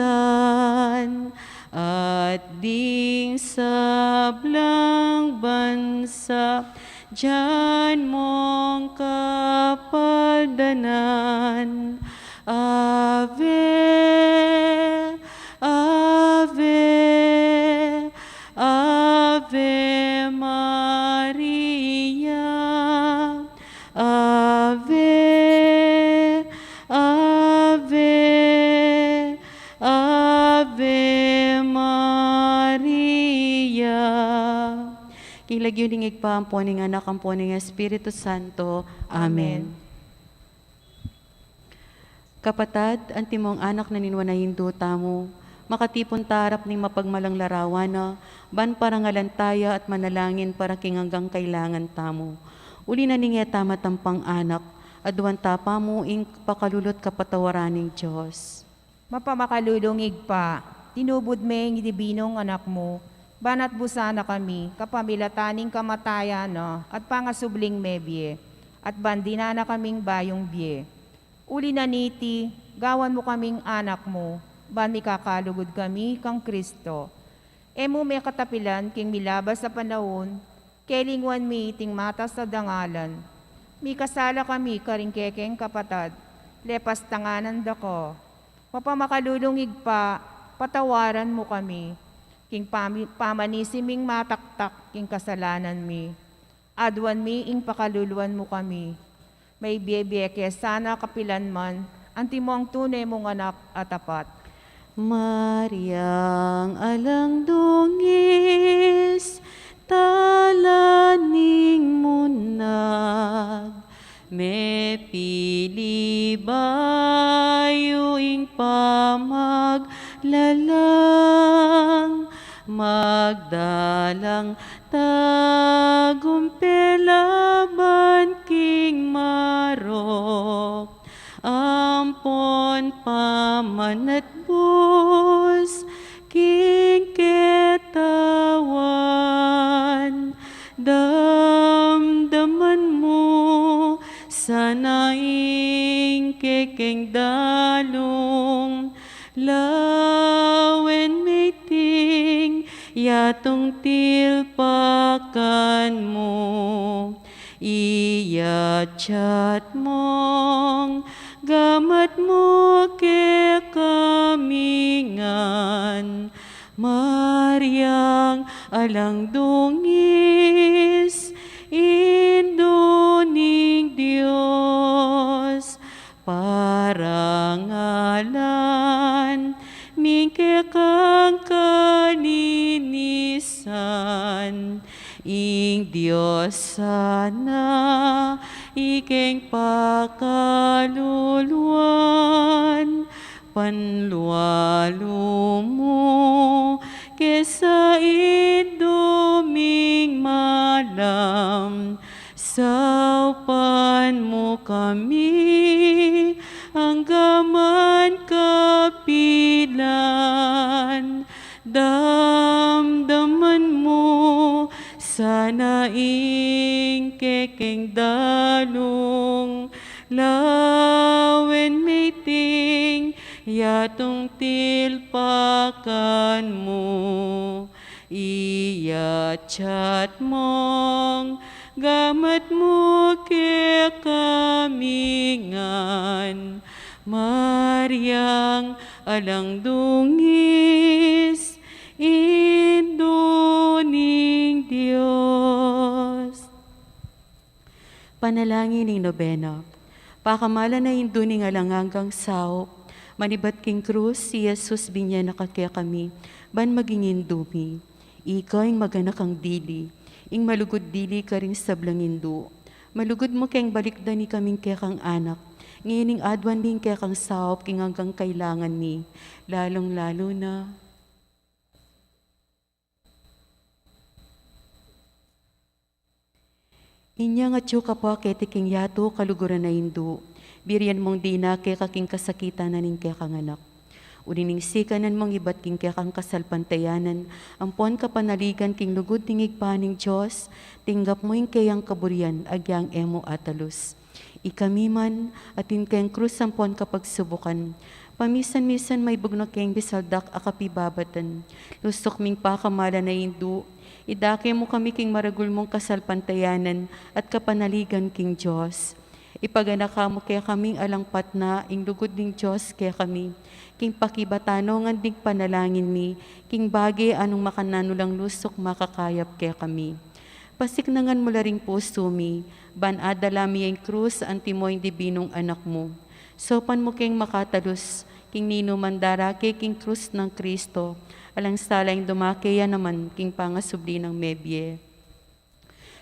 at ding sablang bansa dian mong kapaldanan. Ave, Ave, Ave Maria. Ave, Ave, Ave Maria. King lagyu ning Ibpa, ampo ning Anak, ampo ning Espiritu Santo. Amen. Amen. Kapatad, antimong anak na ning Nuan a Indu tamu, makatipun ta arap ning mapagmalang larawan na, ban parangalan ta ya at manalangin para king anggang kailangan tamu. Uli na ning e ta matampang anak, aduan ta pa mu ing pakalulu at kapatawaran ning Dios. Mapamakalulung Ibpa, tinubud me ing dibinung Anak mu, ban atbusan na kami, kapamilatan ning kamatayan na at pangasubling mebie, at ban dinan na kaming bayung bie. Uli na niti, gawan mu kaming anak mu, ban mikakalugud kami kang Kristo. E mu me katapilan king milabas a panaun, kelingwan mi iting matas a dangalan. Mikasala kami karing kekeng kapatad, lepas tanganan da ka. Mapamakalulung Ibpa, patawaran mu kami, king pami-, pamanisi ming mataktak king kasalanan mi. Aduan mi ing pakaluluan mu kami. Maibie-bie ke sana kapilan man, antimong tune mung anak a tapat. Mariang alang dungis, tala ning munag, mepili bayu ing pamaglalang, Magdalang tagumpe laban king marok, ampon pamanatbus king ketawan. Damdaman mu sana ing kekeng dalung, lawen meting yatung tilpakan mu. Iyatsat mung gamat mu kekami ngan, Mariang alang dungis, Indu ning Dios, parangalan mi ing kekang kalinisan. Ing Dios sana ikeng pakaluluan, panlualu mu ke sa Indu ming malam. Saupan mu kami angga man kapilan. Damdaman mu sana ing kekeng dalung, lawen meting yatung tilpakan mu. Iyatsat mung gamat mu kekami ngan, Mariang alang dungis, Indu ning Dios. Panalangin ning nobena. Pakamalan a Indu ning alang anggang saup, manibat king krus, i Jesus binye na ka kekami, ban maging Indu mi. Ika ing maganakang dili, ing malugud dili karing sablang indu. Malugud mu keng balikdan ikaming kekang anak, ngening aduan mi ing kekang saup king anggang kailangan mi, lalung-lalu na inyang atyu ka pa keti king yatu kaluguran a Indu, birian mung dina keka king kasakitan na ning kekang anak. Uli ning sikanan mung ibat king kekang kasalpantayanan ampon kapanaligan king lugud ning Ibpa ning Dios, tinggap mu ing keyang kaburian agyang e mu atalus. Ikami man, atin keng krus ampon kapagsubukan, pamisan-misan maibugnu keng bisaldak a kapibabatan. Lusuk ming pakamalan a Indu, idake mu kami king maragul mung kasalpantayanan at kapanaligan king Dios. Ipaganaka mu kekaming alang patna ing lugud ning Dios kekami, king pakibatanungan ding panalangin mi, king bage a nung makananu lang lusuk makakayap kekami. Pasiknangan mu la ring pusu mi, ban adala mi ing krus antimo ing dibinung anak mu. Saupan mu keng makatalus king ninuman darake king krus nang Kristo, alang sala ing dumake ya naman king pangasubli nang mebie.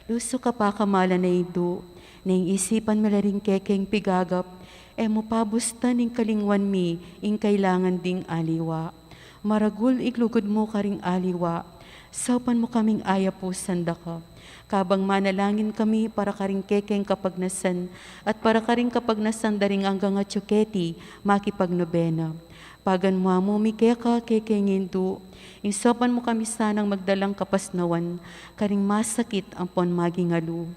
Lusuk a pakamalan a Indu, neng isipan mu la ring kekeng pigagap, e mu pabustan ing kalingwan mi ing kailangan ding aliwa. Maragul ing lugud mu karing aliwa, saupan mu kaming ayapusan da ka. Kabang manalangin kami para karing kekeng kapagnasan at para karing kapagnasan da ring anggang atyu keti makipagnobena, paganmu mu mi keka kekeng Indu, ing saupan mu kami sanang magdalang kapasnawan karing masakit ampon maging alu.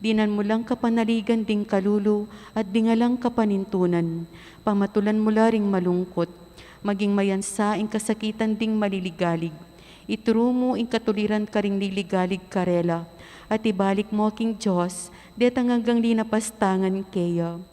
Dinan mu lang kapanaligan ding kalulu at ding alang kapanintunan. Pamatulan mu la ring malungkut. Maging mayansa ing kasakitan ding maliligalig. Ituru mu ing katuliran karing liligalig karela, at ibalik mu king Dios detang anggang linapastangan keya.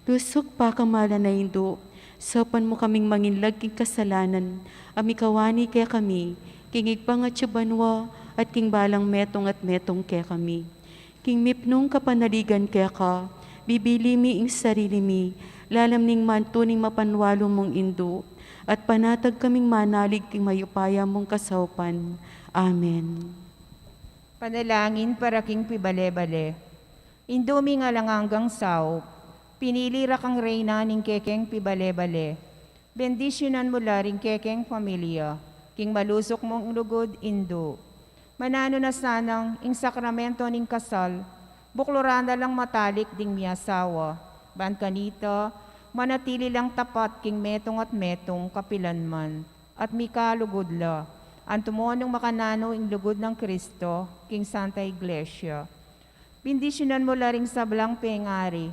Lusuk pakamalan a Indu, saupan mu kaming manginlag king kasalanan a mikawani kekami king Ibpang atyu banua at king balang metung at metung kekami. King mipnung kapanaligan keka, bibili mi ing sarili mi lalam ning mantu ning mapanwalu mung Indu, at panatag kaming manalig king mayupaya mung kasaupan. Amen. Panalangin para king pibale-bale. Indu ming alang anggang saup, pinili ra kang reyna ning kekeng pibale-bale. Bendisyunan mu la ring kekeng pamilya, king malusuk mung lugud, Indu. Mananu na sanang ing sakramento ning kasal, bukluran da lang matalik ding miasawa, ban kanita, manatili lang tapat king metung at metung kapilanman, at mikalugud la, antumo nung makananu ing lugud nang Kristo king Santa Iglesia. Bendisyunan mu la ring sablang pengari,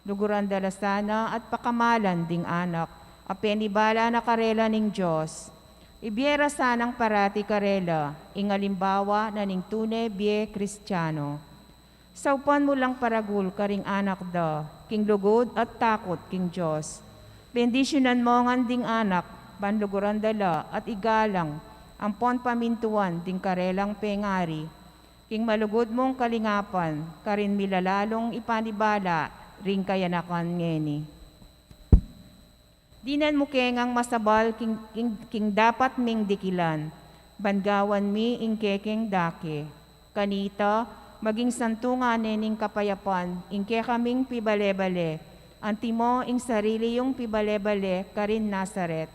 luguran da la sana at pakamalan ding anak a penibala na karela ning Dios. Ibie ra sanang parati karela ing alimbawa na ning tune bie Kristiano. Saupan mu lang paragul karing anak da king lugud at takut king Dios. Bendisyunan mu ngan ding anak, ban luguran da la at igalang ampon pamintuan ding karelang pengari king malugud mung kalingapan, karin mi la lalung ipanibala ring kayanakan ngeni. Dinan mu ke ngang masabal king, king, king dapat ming dikilan, ban gawan mi ing kekeng dake. Kanita, maging santungan ne ning kapayapan ing kekaming pibale-bale, antimo ing sarili yung pibale-bale karin Nazaret.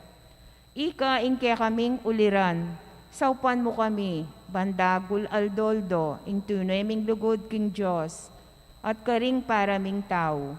Ika ing kekaming uliran, saupan mu kami, ban dagul aldo-aldo ing tune ming lugud king Dios, at karing para ming tau.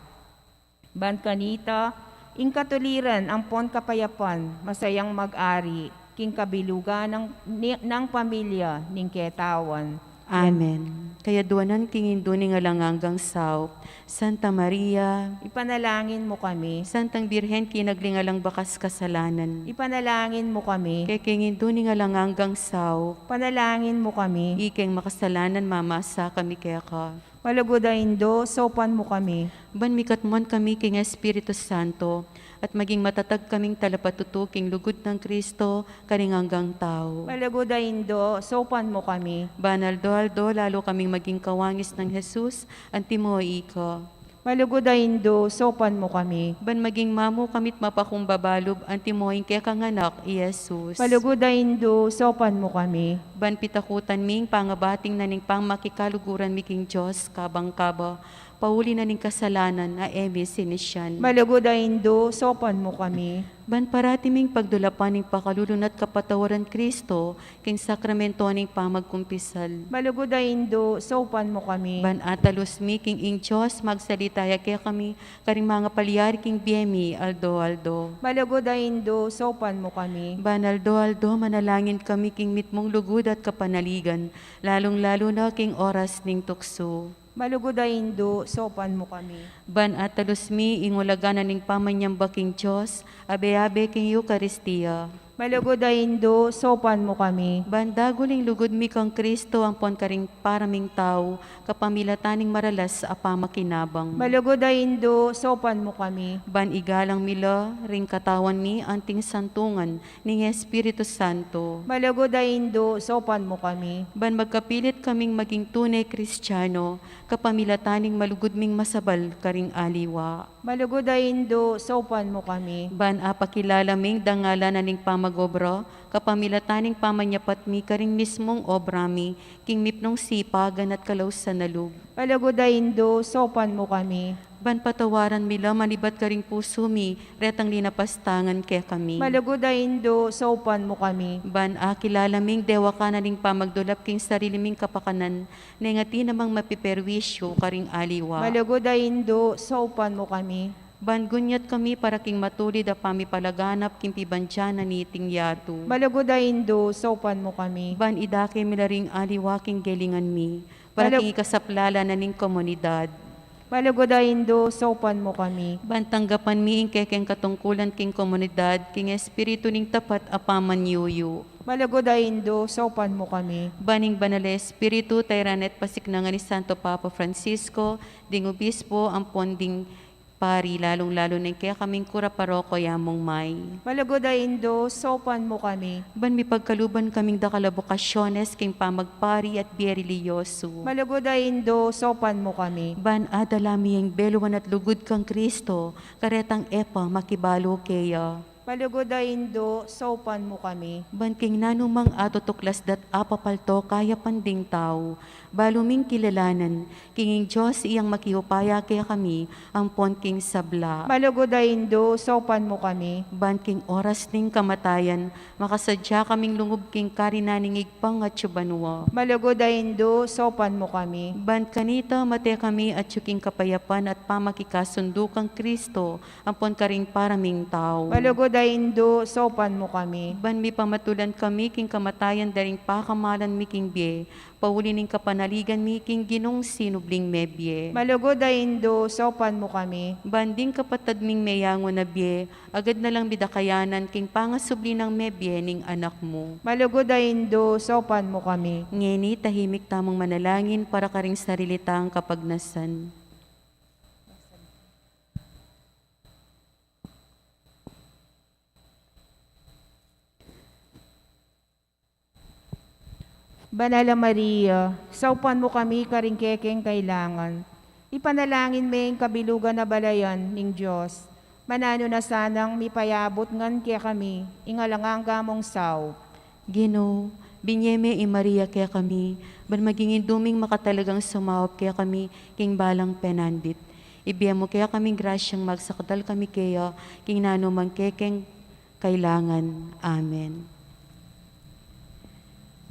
Ban kanita, ing katuliran ampon kapayapan, masayang mag-ari, king kabilugan nang, ni, nang pamilya ning ketawan. Amen. Kayadwanan king Indu ning alang anggang saup, Santa Maria. Ipanalangin mu kami. Santang Birhen, kinagli ning alang bakas kasalanan. Ipanalangin mu kami. Kekeng Indu ning alang anggang saup. Panalangin mu kami. Ikeng makasalanan, mamasa kami keka. Malugud a Indu, saupan mu kami. Ban mikatmuan kami king Espiritu Santo, at maging matatag kaming talapatutu king lugud nang Kristo, karing anggang tau. Malugud a Indu, saupan mu kami. Ban aldo-aldo, lalu kaming maging kawangis nang Jesus, antimo ika. Malugud a Indu, saupan mu kami. Ban maging mamu kami't mapakumbaba lub, antimo ing kekang anak, i Jesus. Malugud a Indu, saupan mu kami. Ban pitakutan mi ing pangabating na ning pamakikalugud mi king Dios, kabang kaba, pauli na ning kasalanan, a e mi sinisian. Malugud a Indu, saupan mu kami. Ban parati ming pagdulapan ing pakalulu na't kapatawaran Kristo, king sakramento ning pamagkumpisal. Malugud a Indu, saupan mu kami. Ban atalus mi king ing Dios, magsalita ya kekami, karing mangapalyari king bie mi, aldo-aldo. Malugud a Indu, saupan mu kami. Ban aldo-aldo, manalangin kami king mitmung lugud at kapanaligan, lalung-lalu na king oras ning tuksu. Malugud a Indu, saupan mu kami. Ban atalus mi ing ulaga na ning pamanyamba king Dios, abe-abe king Eukaristia. Malugud a Indu, saupan mu kami. Ban dagul ing lugud mi kang Kristo ampon karing para ming tau, kapamilatan ning maralas a pamakinabang. Malugud a Indu, saupan mu kami. Ban igalang mi la ring katawan mi anting santungan ning Espiritu Santo. Malugud a Indu, saupan mu kami. Ban magkapilit kaming maging tune Kristiano, kapamilatan ning malugud ming masabal karing aliwa. Malugud a Indu, saupan mu kami. Ban apakilala ming dangalan na ning pamagobra, kapamilatan ning pamanyapat mi karing mismung obra mi, king mipnung sipagan at kalausan a lub. Malugud a Indu, saupan mu kami. Ban patawaran mi la manibat karing pusu mi, retang linapastangan kekami. Malugud a Indu, saupan mu kami. Ban akilala ming dewakan na ning pamagdulap king sarili ming kapakanan, neng atin namang mapiperwisyu karing aliwa. Malugud a Indu, saupan mu kami. Ban gunyat kami para king matulid a pamipalaganap king pibandian na niting yatu. Malugud a Indu, saupan mu kami. Ban idake mi la ring aliwa king gelingan mi, para Malug- king ikasaplala na ning komunidad. Malugud a Indu, saupan mu kami. Ban tanggapan mi ing kekeng katungkulan king komunidad, king espiritu ning tapat a pamanyuyu. Malugud a Indu, saupan mu kami. Ban ing Banal a Espiritu, tayran at pasiknangan ni Santo Papa Francisco, ding obispo, ampon ding pari, lalung-lalu na ing kekaming kura paroko, Yamung May. Malugud a Indu, saupan mu kami. Ban mipagkaluban kaming dakal a bokasyones king pamagpari at bie relihiyosu. Malugud a Indu, saupan mu kami. Ban adala mi ing beluan at lugud kang Kristo, karetang e pa makibalu keya. Malugud a Indu, saupan mu kami. Ban king nanumang atutuklas dat apapalto kayapan ding tau, balu ming kilalanan, king ing Dios iyang makiupaya kekami, ampon king sabla. Malugud a Indu, saupan mu kami. Ban king oras ning kamatayan, makasadya kaming lungub king karinan ning Ibpang atsu banua. Malugud a Indu, saupan mu kami. Ban kanita mate kami atsu king kapayapan at pamakikasundu kang Kristo, ampon karing para ming tau. Malugud a Indu, saupan mu kami. Ban mipamatulan kami king kamatayan da ring pakamalan mi king bie, pauli ning kapanaligan mi king Ginung sinubling mebie. Malugud a Indu, saupan mu kami. Ban ding kapatad ming meyangu na bie, agad na lang mi da kayanan king pangasubli nang mebie ning Anak mu. Malugud a Indu, saupan mu kami. Ngeni tahimik tamung manalangin para karing sarili tang kapagnasan. Banal a Maria, saupan mu kami karing kekeng kailangan. Ipanalangin me ing kabilugan a balayan ning Dios. Mananu na sanang mipayabut ngan kekami ing alang angga mung saup. Ginu, binie me i Maria kekami, ban maging indu ming makatalagang sumaup kekami king balang penandit. Ibie mu kekaming grasyang magsakdal kami keya king nanumang kekeng kailangan. Amen.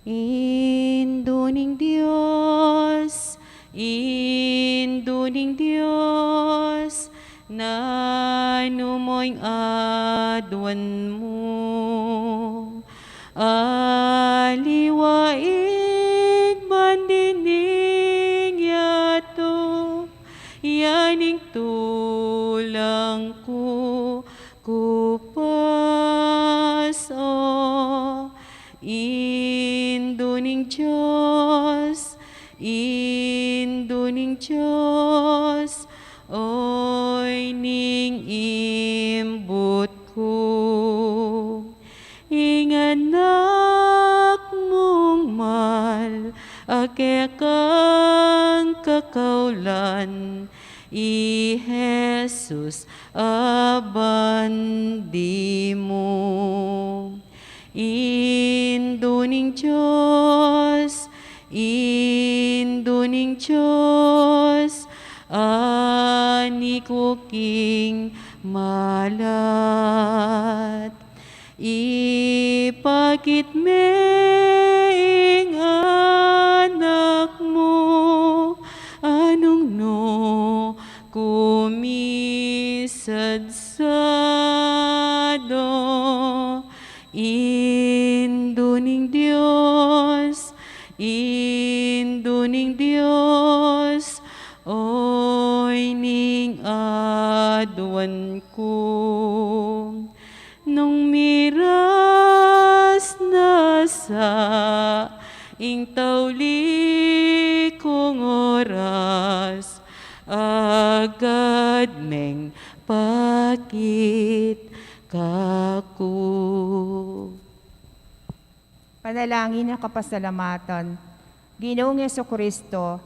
Indu ning Dios, Indu ning Dios, nanu mo ing aduan mu? Aliwa ing mandinding yatu, yan ing tulang ku, kupas o. Indu ning Dios, Indu ning Dios, oy ning imbut ku. Ing Anak mung mal a kekang kakaulan, i Jesus a bandi mu. Indu ning Dios, Indu ning Dios, ani ku king malat. Ipakit me ing Anak mu, a nung nu kumisadsadu. Indu ning Dios, Indu ning Dios, oy ning aduan ku. Nung miras na sa ing tauli kung oras, agad meng pakit kaku. Panalangin a kapasalamatan. Ginung Jesucristo,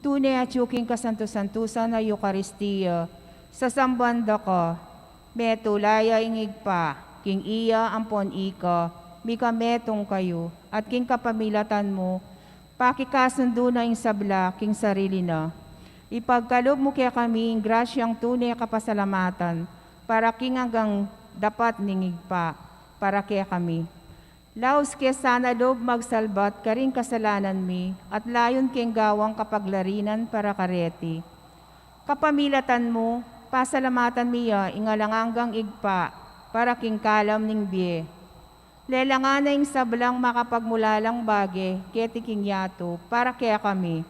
tune atyu king kasantu-santusan a Eukaristia, sasamban da ka, metula ya ing Ibpa, king iya ampon ika, mika metung kayu, at king kapamilatan mu, pakikasundu na ing sabla king sarili na. Ipagkalub mu kekami ing grasyang tune kapasalamatan, para king anggang dapat ning Ibpa, para kekami. Laus ke sana lub magsalbat karing kasalanan mi, at layun keng gawang kapaglarinan para kareti. Kapamilatan mu, pasalamatan mi ya ing alang anggang Ibpa, para king kalam ning bie. Lelangan na ing sablang makapagmulalang bage keti king yatu, para kekami.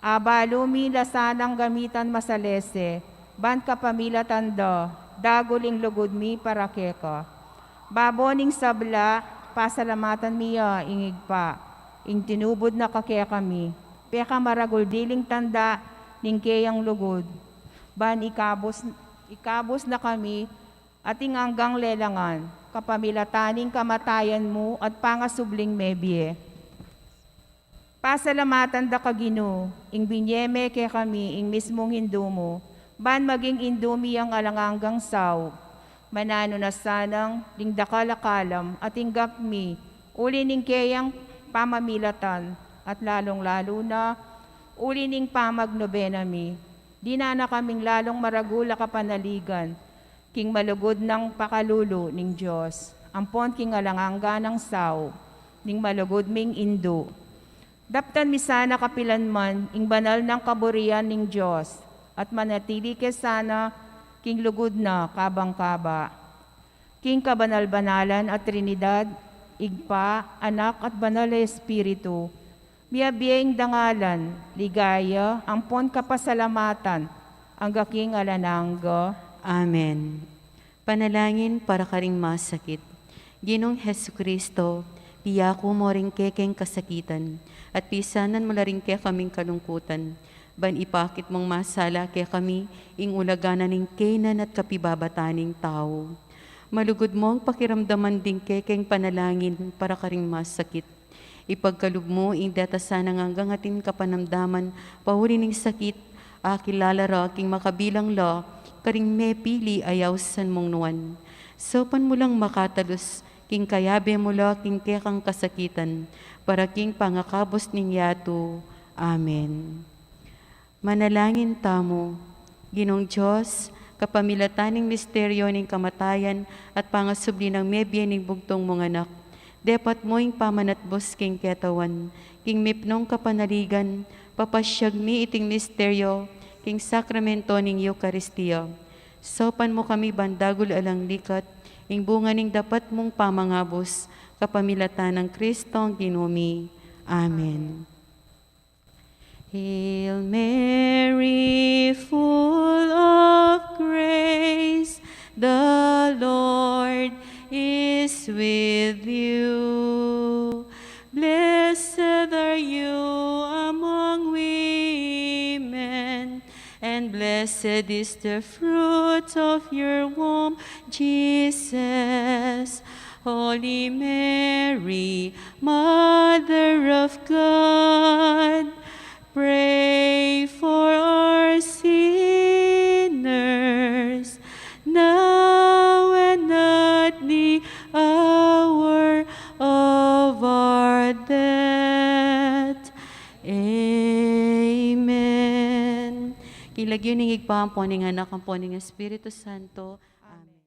Abalu mi la sanang gamitan masalese, ban kapamilatan da, dagul ing lugud mi para keka. Babo ning sabla, pasalamatan mi ya ing Ibpa, ing tinubud na ka kekami, pekamaragul diling tanda ning keyang lugud, ban ikabus, ikabus na kami at ing anggang lelangan, kapamilatan ning kamatayan mu at pangasubling mebie. Pasalamatan da ka, Ginu, ing binie me kekami ing mismung Indu mu, ban maging Indu mi yang alang anggang saup. Mananu na sanang ding dakal a kalam a tinggap mi uli ning keyang pamamilatan, at lalung-lalu na uli ning pamagnobena mi, dinan na kaming lalung maragul a kapanaligan king malugud nang pakalulu ning Dios, ampon king alang angga nang saup ning malugud ming Indu. Daptan mi sana kapilan man ing banal nang kaburian ning Dios, at manatili ke sana king lugud na kabang-kaba. King kabanal-banalan a Trinidad, Ibpa, Anak, at Banal a Espiritu, miyabie ing dangalan, ligaya, ampon kapasalamatan, angga king alang angga. Amen. Panalangin para karing masakit. Ginung Jesucristo, piyaku mu ring kekeng kasakitan, at pisanan mu la ring kekaming kalungkutan, ban ipakit mung masala kekami ing ulaga na ning keynan at kapibabatan ning tau. Malugud mung pakiramdaman ding kekeng panalangin para karing masakit. Ipagkalub mu ing deta sanang anggang atin kapanamdaman pauli ning sakit, akilala ra king makabilang la karing mepili a yausan mung nuan. Saupan mu lang makatalus king kayabe mu la king kekang kasakitan, para king pangakabus ning yatu. Amen. Manalangin tamu. Ginung Dios, kapamilatan ning misteryo ning kamatayan at pangasubli nang mebie ning bugtung mung Anak, depat mu ing pamanatbus king ketawan, king mipnung kapanaligan, papasyag mi iting misteryo king sakramento ning Eukaristia. Saupan mu kami ban dagul alang likat ing bunga ning dapat mung pamangabus, kapamilatan nang Kristong Ginu mi. Amen. Hail Mary, full of grace, the Lord is with you. Blessed are you among women, and blessed is the fruit of your womb, Jesus. Holy Mary, Mother of God, pray for us sinners, now and at the hour of our death. Amen. King lagyu ning Ibpa, ampo ning Anak, ampo ning Espiritu Santo. Amen.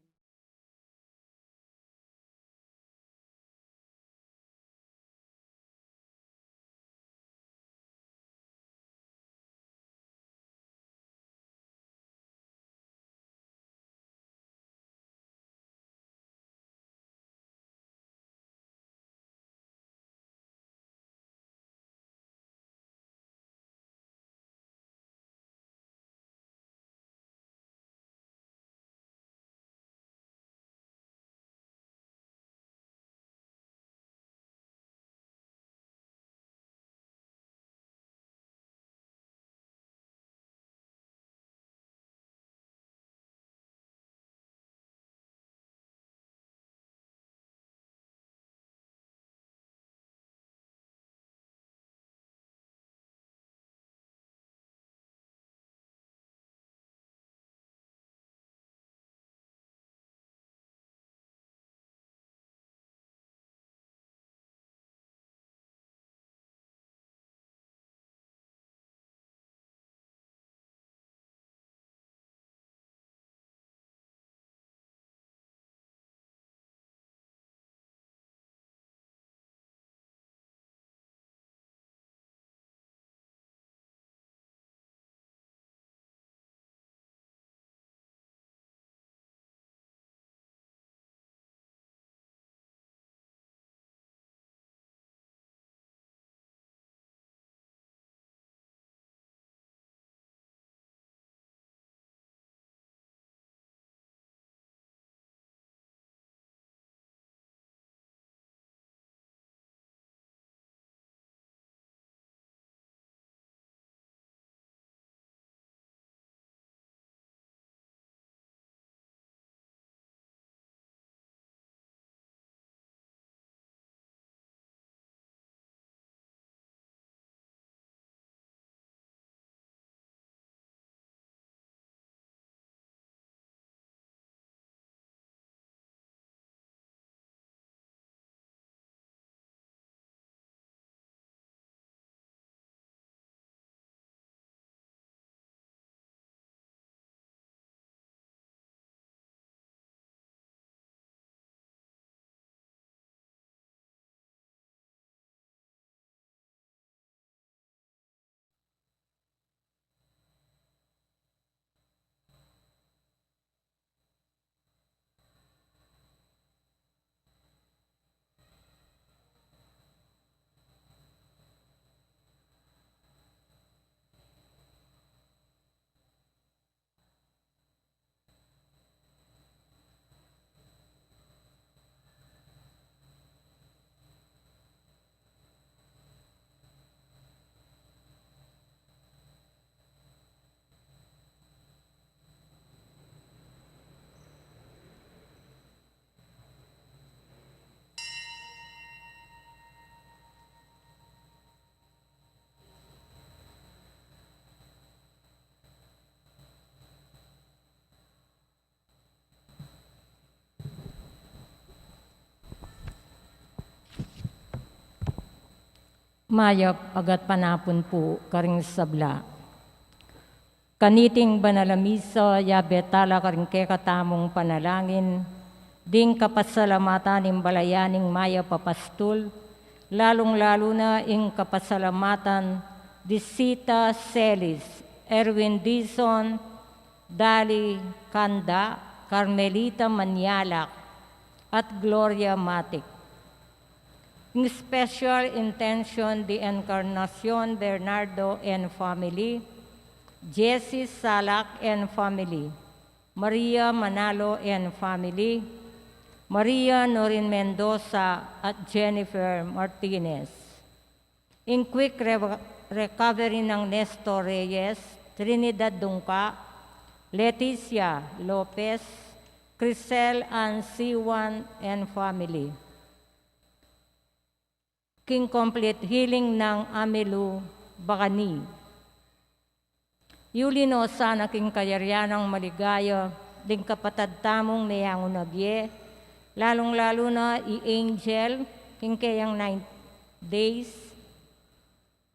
Mayap a gatpanapun pu karing sabla. Kaniting banal a misa, yabe tala karing kekatamung panalangin ding kapasalamatan ning balayan ning mayap a pastul, lalung-lalu na ing kapasalamatan di Sita Celis, Erwin Dizon, Dali Kanda, Carmelita Manialak, at Gloria Matic. In special intention, the Encarnacion Bernardo and family, Jessie Salak and family, Maria Manalo and family, Maria Norin Mendoza at Jennifer Martinez. In quick re-, recovery nang Nestor Reyes, Trinidad Dungca, Leticia Lopez, Crisel Ann Siwan and family. King complete healing nang Amilu Bacani. Yuli no sana king kayarian nang maligaya ding kapatad tamung meyangu na bie, lalung-lalu na i Angel, king keyang nine days.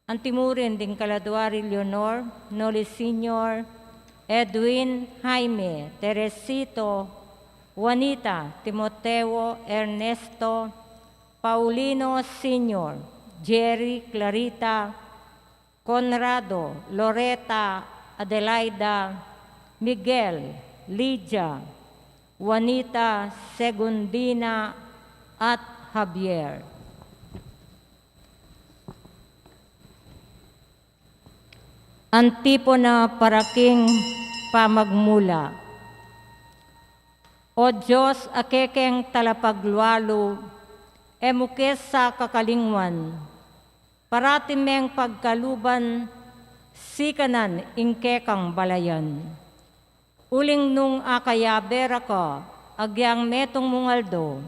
Antimurin ding kaladua ri Leonor, Noli Senior, Edwin, Jaime, Teresito, Juanita, Timoteo, Ernesto, Paulino Senior, Jerry, Clarita, Conrado, Loreta, Adelaida, Miguel, Lydia, Juanita, Segundina, at Javier. Antipona para king pamagmula. O Dios, a kekeng talapaglualu, e mu ke sa kakalingwan, parati meng pagkaluban sikanan ing kekang balayan. Uling nung akayabe ra ka agyang metung mung aldo,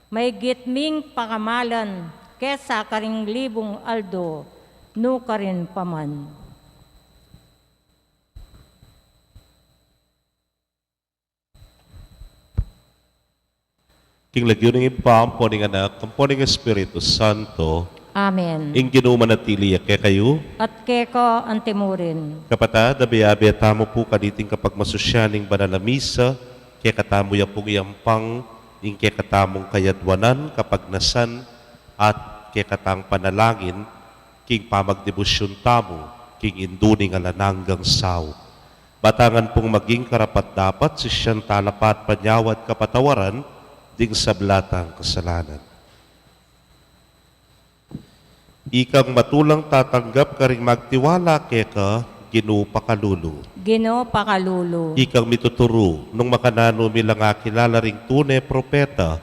maigit ming pakamalan kesa karing libung aldo nukarin pa man. King lagyu ning Ibpa, ampo ning Anak, ampo ning Espiritu Santo. Amen. Ing Ginu manatili ya kekayu. At keka antimurin. Kapatad, abe-abe tamu pu kaniting kapagmasusyan ning banal a misa, kekatamu ya pung iyampang ing kekatamung kayadwanan, kapagnasan, at kekatang panalangin, king pamagdebusyun tamu king Indu ning alang anggang saup. Ba tang maging karapat-dapat, sisian tala pa at panyawad kapatawaran ding sabla tang kasalanan. Ikang matulang tatanggap karing magtiwala keka, Ginu pakalulu. Ginu pakalulu. Ikang mituturu, nung makananu mi lang akilala ring tune propeta,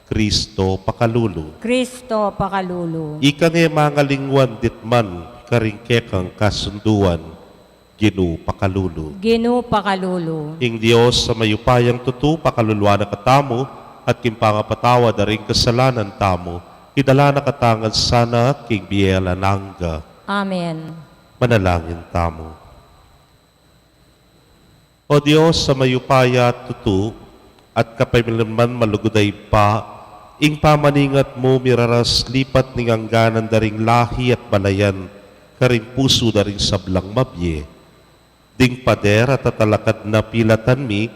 Kristo pakalulu. Kristo pakalulu. Ikang e mangalingwan ditman karing kekang kasunduan, Ginu pakalulu. Ginu pakalulu. Ing Dios a mayupayang tutu pakaluluan na katamu, at king pangapatawad da ring kasalanan tamu, idala na katamu ngan sana king bie alang angga. Amen. Manalangin tamu. O Dios a mayupaya at tutu, at kapamilatan man malugud a Ibpa, ing pamaningat mu miraras lipat ning angganan da ring lahi at balayan karing pusu da ring sablang mabie. Ding pader a tatalakad na pilatan mi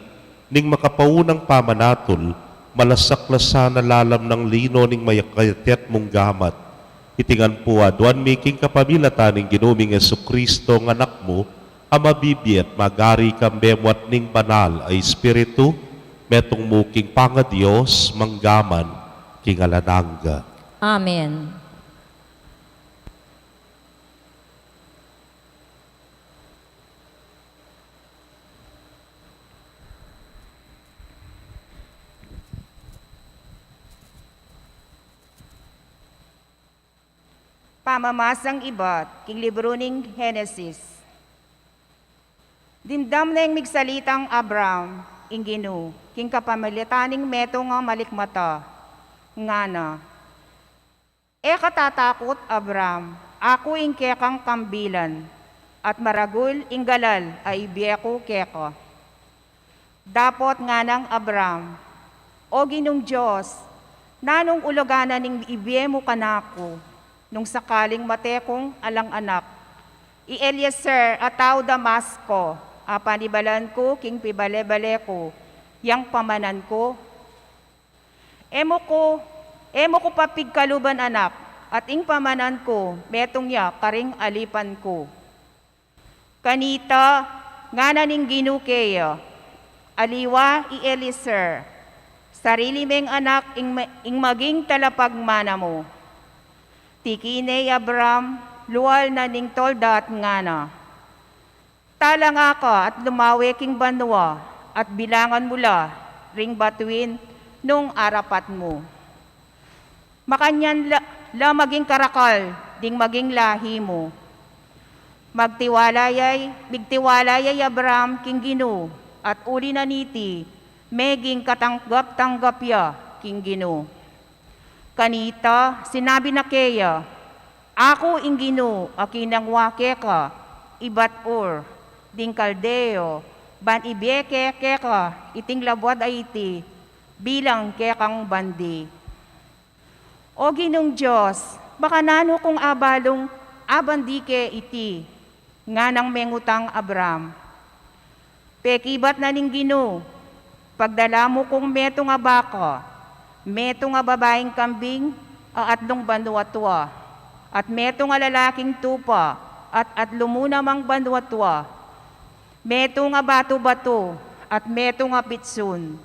ning makapaunang pamanatul, malasak la sana lalam ning lino ning mayakayatyat mung gamat. Iti ngan pu aduan mi king kapamilatan ning Ginu ming Jesucristo a Anak mu, a mabibie at magari kambe mu at ning Banal a Espiritu, metung mu king pangaDios, mangga man king alang angga. Amen. Pamamasang ibat king libru ning Genesis. Dimdam neng migsalitang Abram ing Ginu king kapamilatan ning metung a malikmata, ngana, "E ka tatakut, Abram, aku ing kekang kambilan, at maragul ing galal a ibie ku keka." Dapot nganang Abram, "O Ginung Dios, nanung ulugan na ning ibie mu kanaku? nung sakaling mate kung alang anak. I Eliezer a tau Damasco a panibalan ku king pibale-bale ku yang pamanan ku. E mu ku, e mu ku pa pigkaluban anak, at ing pamanan ku metung ya karing alipan ku. Kanita, ngana ning Ginu keya, aliwa i Eliezer, sarili meng anak ing, ma- ing maging talapagmana mu. Tiki ne i Abram, lual na ning tolda at ngana, talanga ka at lumawe king banua, at bilangan mu la ring batuin nung arapat mu. Makanyan la, la maging karakal ding maging lahi mu. Magtiwala yay, migtiwala yay Abram king Ginu, at uli na niti, meging katanggap-tanggap ya king Ginu. Kanita, sinabi na keya, aku ing Ginu a kinangwa keka ibat Ur ding Kaldeo, ban ibie ke keka iting labuad a iti bilang kekang bandi. O Ginung Dios, makananu kung abalung abandi ke iti? Nganang mengutang Abram. Pekibat na ning Ginu, pagdala mu kung metung a baka, metung a babaing kambing a atlung banua tua, at metung a lalaking tupa at atlu mu namang banua tua, metung a batu-batu at metung a pitsun.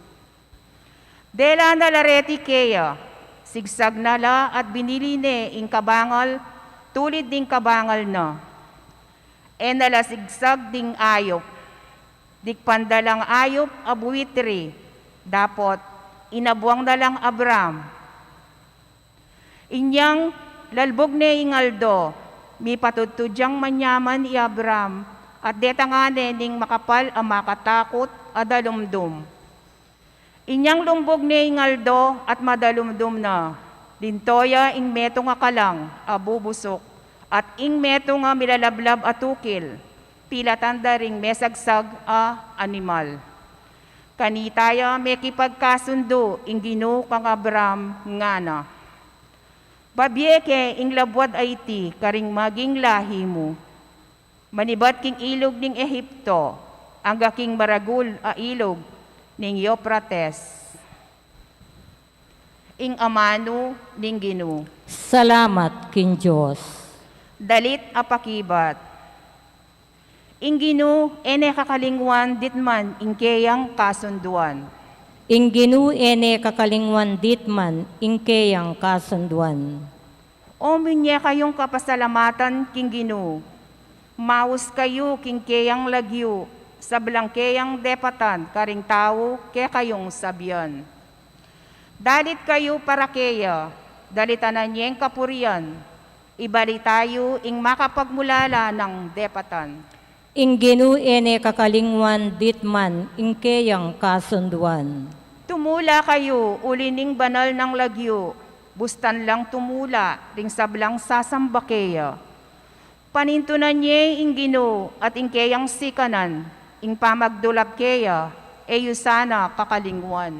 Dela na la reti keya, sigsag na la at binili ne ing kabangal tulid ning kabangal na. E na la sigsag ding ayup, dikpan da lang ayup a buitri, dapot inabuang na lang Abram. Inyang lalbug ne ing aldo, mipatudtud yang manyaman i Abram, at detanga ne ning makapal a makatakut a dalumdum. Inyang lumbug ne ing aldo at madalumdum na, linto ya ing metung a kalang a bubusuk, at ing metung a milalablab a tukil, pilatan da ring mesagsag a animal. Kanita ya mekipagkasundu ing Ginu kang Abram, ngana, babie ke ing labuad a iti karing maging lahi mu. Manibat king ilug ning Ehipto, angga king maragul a ilug ning Eufrates. Ing amanu ning Ginu. Salamat king Dios. Dalit a pakibat. Ing Ginu e ne kakalingwan ditman ing keyang kasunduan. Ing Ginu e ne kakalingwan ditman ing keyang kasunduan. O minye kayung kapasalamatan king Ginu, maus kayu king keyang lagyu, sablang keyang depatan karing tau kekayung sabian. Dalit kayu para keya, dalitan na neng kapurian, ibalita yu ing makapagmulala nang depatan. Ing Ginu e ne kakalingwan ditman ing keyang kasunduan. Tumula kayu uli ning banal nang lagyu, bustan lang tumula ring sablang sasamba keya. Panintunan ye ing Ginu at ing keyang sikanan, ing pamagdulap keya e yu sana kakalingwan.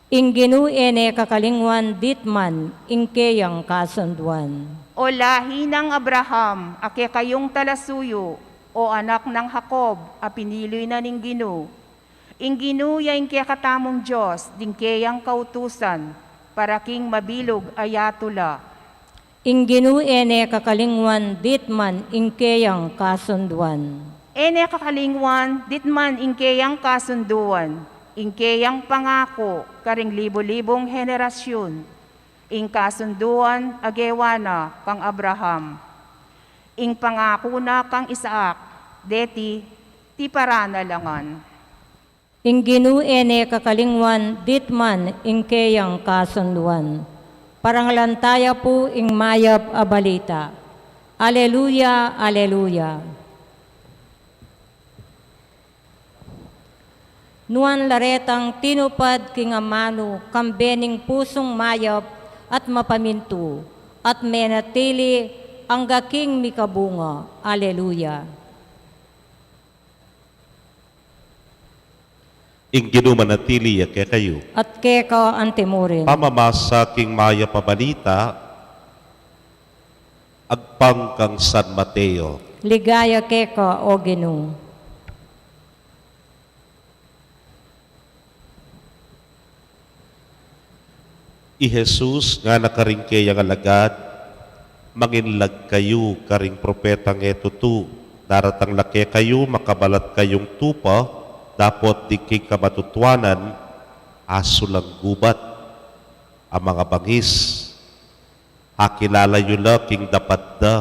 Ing Ginu e ne kakalingwan ditman ing keyang kasunduan. O lahi nang Abraham, a kekayung talasuyu, o anak nang Jacob, a pinili na ning Ginu. Ing Ginu ya ing kekatamung Dios ding keyang kautusan, para king mabilug a yatu la. Ing Ginu e ne kakalingwan ditman ing keyang kasunduan. E ne kakalingwan ditman ing keyang kasunduan, ing keyang pangaku karing libu-libung henerasyun, ing kasunduan a gewa na kang Abraham, ing pangaku na kang Isaac, deti tiparan na la ngan. Ing Ginu e ne kakalingwan ditman ing keyang kasunduan. Parangalan taya pu ing mayap a balita. Aleluya, aleluya. Nuan la retang tinupad king amanu kambe ning pusung mayap at mapamintu, at menatili angga king mikabunga. Aleluya. Ing Ginu manatili ya kekayu. At keka antimurin. Pamamasa king mayap a balita Agpang kang San Mateo. Ligaya keka, O Ginu. I Jesus ngana karing keyang alagad, "Manginlag kayu karing propetang e tutu. Daratang la kekayu makabalat kayung tupa, dapot ding king kamatutuanan, asu lang gubat. A mangabangis, akilala yu la king dapat da.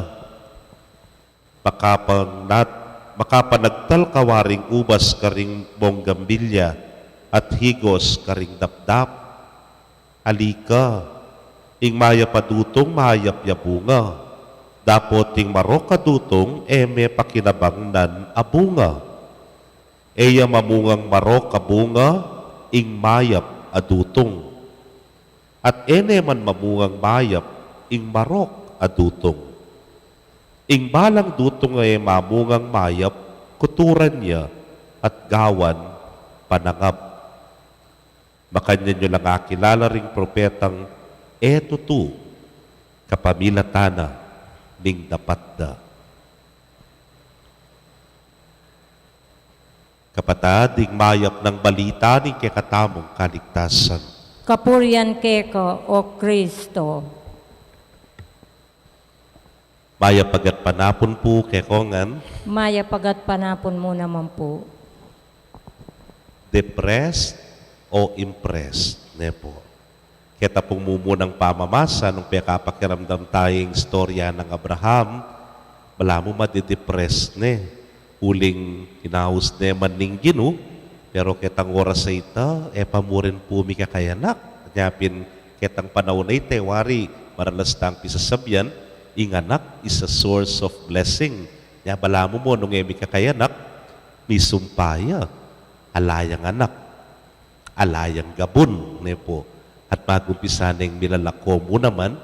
Makapanat-, makapanagtal ka waring ubas karing bonggambilya, at higos karing dapdap. Ali ka, ing mayap a dutung mayap ya bunga, dapot ing marok a dutung e me pakinabang nan a bunga. E ya mamungang marok a bunga ing mayap a dutung, at e ne man mamungang mayap ing marok a dutung. Ing balang dutung a e mamungang mayap, kuturan ya at gawan panangab. Makanyan yu lang akilala ring propetang e tutu, kapamilatan na ning dapat da." Kapatad, ing mayap nang balita ning kekatamung kaligtasan. Kapurian keka, O Kristo. Mayap a gatpanapun pu kekongan. Mayap a gatpanapun mu naman pu. Depressed o impressed, ne pu? Keta pung mumunang pamamasa, nung pekapakiramdam taya ing istorya nang Abraham, balamu madidepress ne. Uling inaus ne man ning Ginu, pero ketang oras a ita, e pa mu rin pu mikakayanak. Nya pin ketang panaun a ita, e wari, maralas tang pisasabian, ing anak is a source of blessing. Nya balamu mu nung e mikakayanak, misumpa ya, ala yang anak, ala yang gabun, ne pu. At magumpisa neng milalako mu naman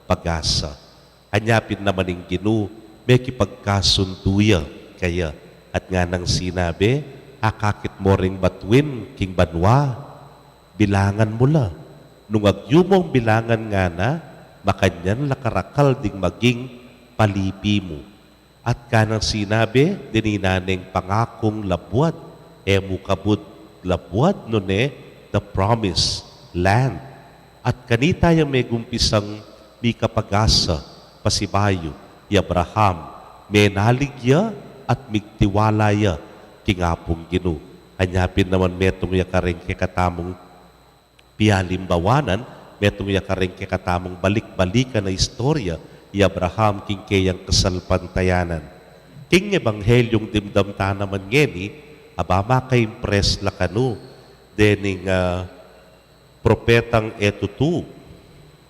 pag-asa. Anya pin naman ing Ginu, mekipagkasundu ya kaya. At nganang sinabi, "Akakit mo ring batuin king banua, bilangan mu la. Nung agyu mong bilangan," ngana, "makanyan la karakal ding maging palipi mu." At kanang sinabi, dininan neng pangakung labuad, e mu kabud labuad, nune the promised land. At kanita yang megumpisang mikapag-asa, pasibayu, i Abraham, menalig ya at migtiwala ya king Apung Ginu. Anya pin naman metung ya karing kekatamung pialimbawanan, metung ya karing kekatamung balik-balikan a istorya, i Abraham king keyang kasalpantayanan. King Ebanghelyung dimdam ta naman ngeni, aba maka-impress la kanu dening, ah, propetang e tutu,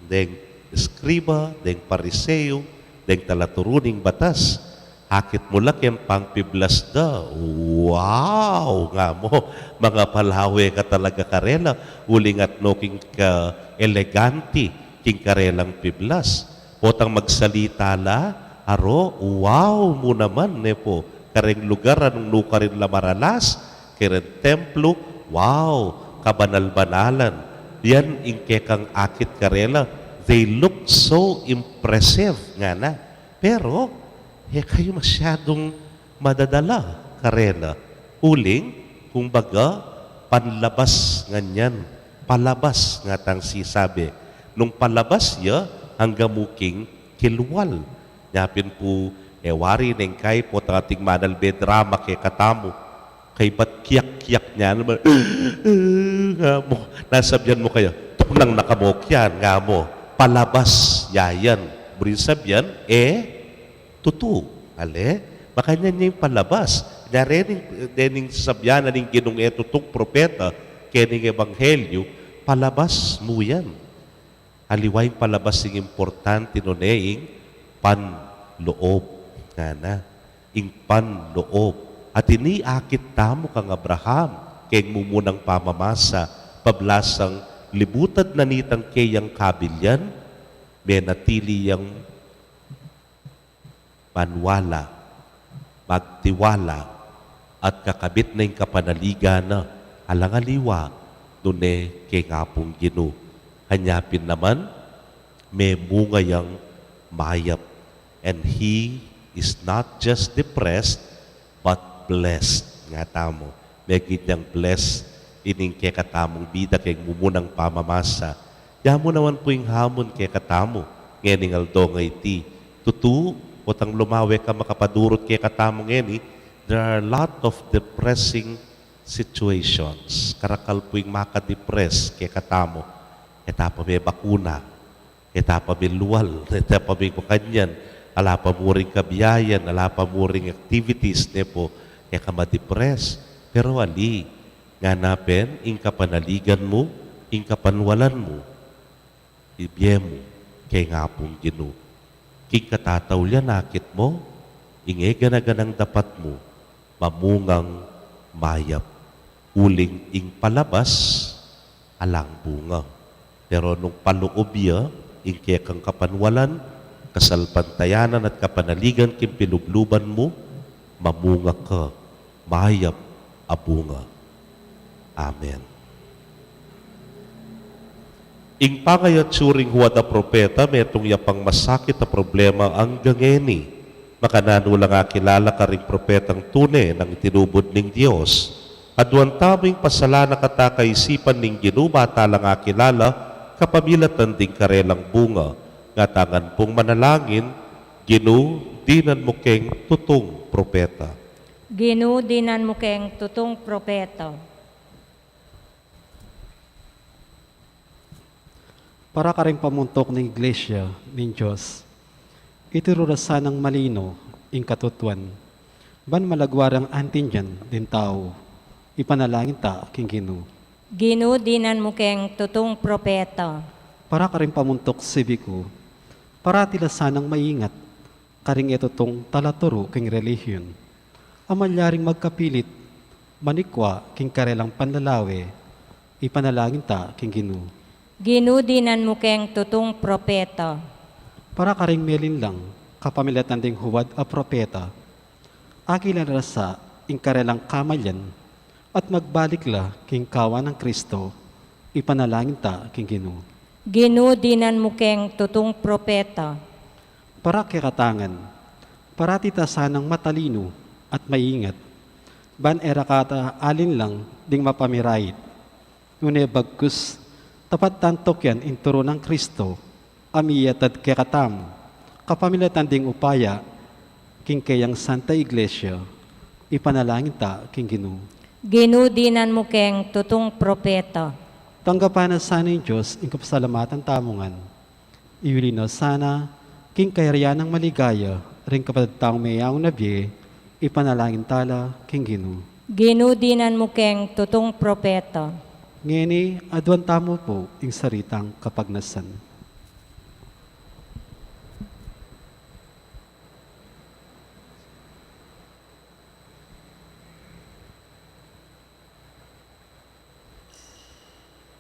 deng eskriba, deng Pariseo, deng talaturu ning batas. Akit mu la keng pangpiblas da. Wow! Nga mu, mangapalawe ka talaga karela, uling atyu king kaeleganti king karelang piblas. Potang magsalita la, aro, wow mu naman, ne pu, kareng lugar a nung nukarin la maralas, kareng templo, wow, kabanal-banalan. Yan ing kekang akit karela, they look so impressive, ngana. Pero, e kayu masyadung madadala karela. Uling, kumbaga, panlabas nganyan, palabas nga tang sisabi. Nung palabas ya, angga mu king kilwal. Nya pin pu, e wari neng kay potang ating manalbe drama kekatamu. Kaybat kiyak-kiyak ne naman, nga mu, nasabian mu kaya, "Tuknang na kamu kiyan," nga mu, palabas ya yan. Buri sabian, e tutu. Ale? Makanyan ya ing palabas. Nya rening, rening sasabian na ning Ginung e tutung propeta, kening ebanghelyu, palabas mu yan. Aliwa ing palabas ing importante, nune ing panloob. Ngana, ing panloob. At ini akit tamu kang Abraham, keng mumunang pamamasa, pablasang libutad na nitang keyang kabilyan, menatili yang manwala, magtiwala, at kakabit na ing kapanaligan na, alang aliwa, nune keng Apung Ginu. Anya pin naman, memunga yang mayap. And he is not just depressed, but blessed. Nga tamu, megit yang blessed ining kekatamung bida keng mumunang pamamasa. Yamu naman pu ing hamun kekatamu ngening aldo ngeni. Tutu, potang lumawe ka makapadurut kekatamu ngeni, there are a lot of depressing situations. Karakal pu ing makadepress kekatamu. E ta pa mebakuna, e ta pa milual, e ta pa mimakanyan, ala pa mu ring kabiayan, ala pa mu ring activities, ne pu, e ka madepress. Pero ali, ngana pin, ing kapanaligan mu, ing kapanwalan mu, ibie mu keng Apung Ginu. King katataulian akit mu, ing e gana-ganang dapat mu, mamungang mayap. Uling ing palabas, alang bunga. Pero nung paloob ya ing kekang kapanwalan, kasalpantayanan at kapanaligan king pilubluban mu, mamunga ka mayap a bunga. Amen. Ing pangayatsu ring Juan a propeta, metung ya pang masakit a problema angga ngeni. Makananu lang akilala karing propetang tune nang itinubud ning Dios. Aduan tamu ing pasalan a kata kaisipan ning Ginu, ba ta lang akilala kapamilatan ding karelang bunga. Ngatamu ngan pung manalangin, Ginu, dinan mu keng tutung propeta. Ginu, dinan mu keng tutung propeta. Para karing pamuntuk ning Iglesia ning Dios, ituru ra sanang malino ing katutuan, ban malagwa rang antindian ding tau. Ipanalangin ta king Ginu. Ginu, dinan mu keng tutung propeta. Para karing pamuntuk sibiku, parati la sanang maingat karing e tutung talaturu king relihiyon a malyaring magkapilit manikwa king karelang panlalawe. Ipanalangin ta king Ginu. Ginu, dinan mu keng tutung propeta. Para karing melinlang kapamilatan ding huwad a propeta, akilala la sa ing karelang kamalian at magbalik la king kawan nang Kristo. Ipanalangin ta king Ginu. Ginu, dinan mu keng tutung propeta. Para kekatamu ngan, parati ta sanang matalinu at maingat, ban e ra kata alinlang ding mapamirait, nune bagkus tapat tang tukyan ing turu nang Kristo a miyatad kekatamu kapamilatan ding upaya king keyang Santa Iglesia. Ipanalangin ta king Ginu. Ginu, dinan mu keng tutung propeta. Tanggapan na sana ning Dios ing kapasalamatan tamu ngan. Iuli na sana king kayarian nang maligaya ring kapatad tang meyaun na bie. Ipanalangin ta la king Ginu. Ginu, dinan mu keng tutung propeta. Ngeni, aduan tamu pu ing saritang kapagnasan.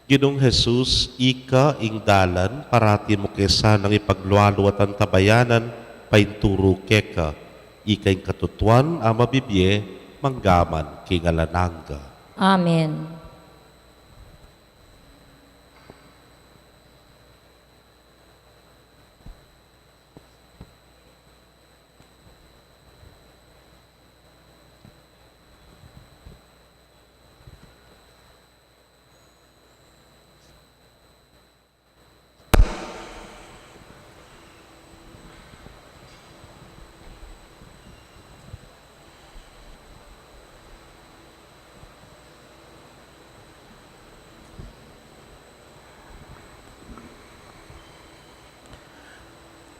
Ginung Jesus, ika ing dalan, parati mu ke sanang ipaglualu at antabayanan painturu keka. Ika ing katutuan a mabibie manggaman king alang angga. Amen.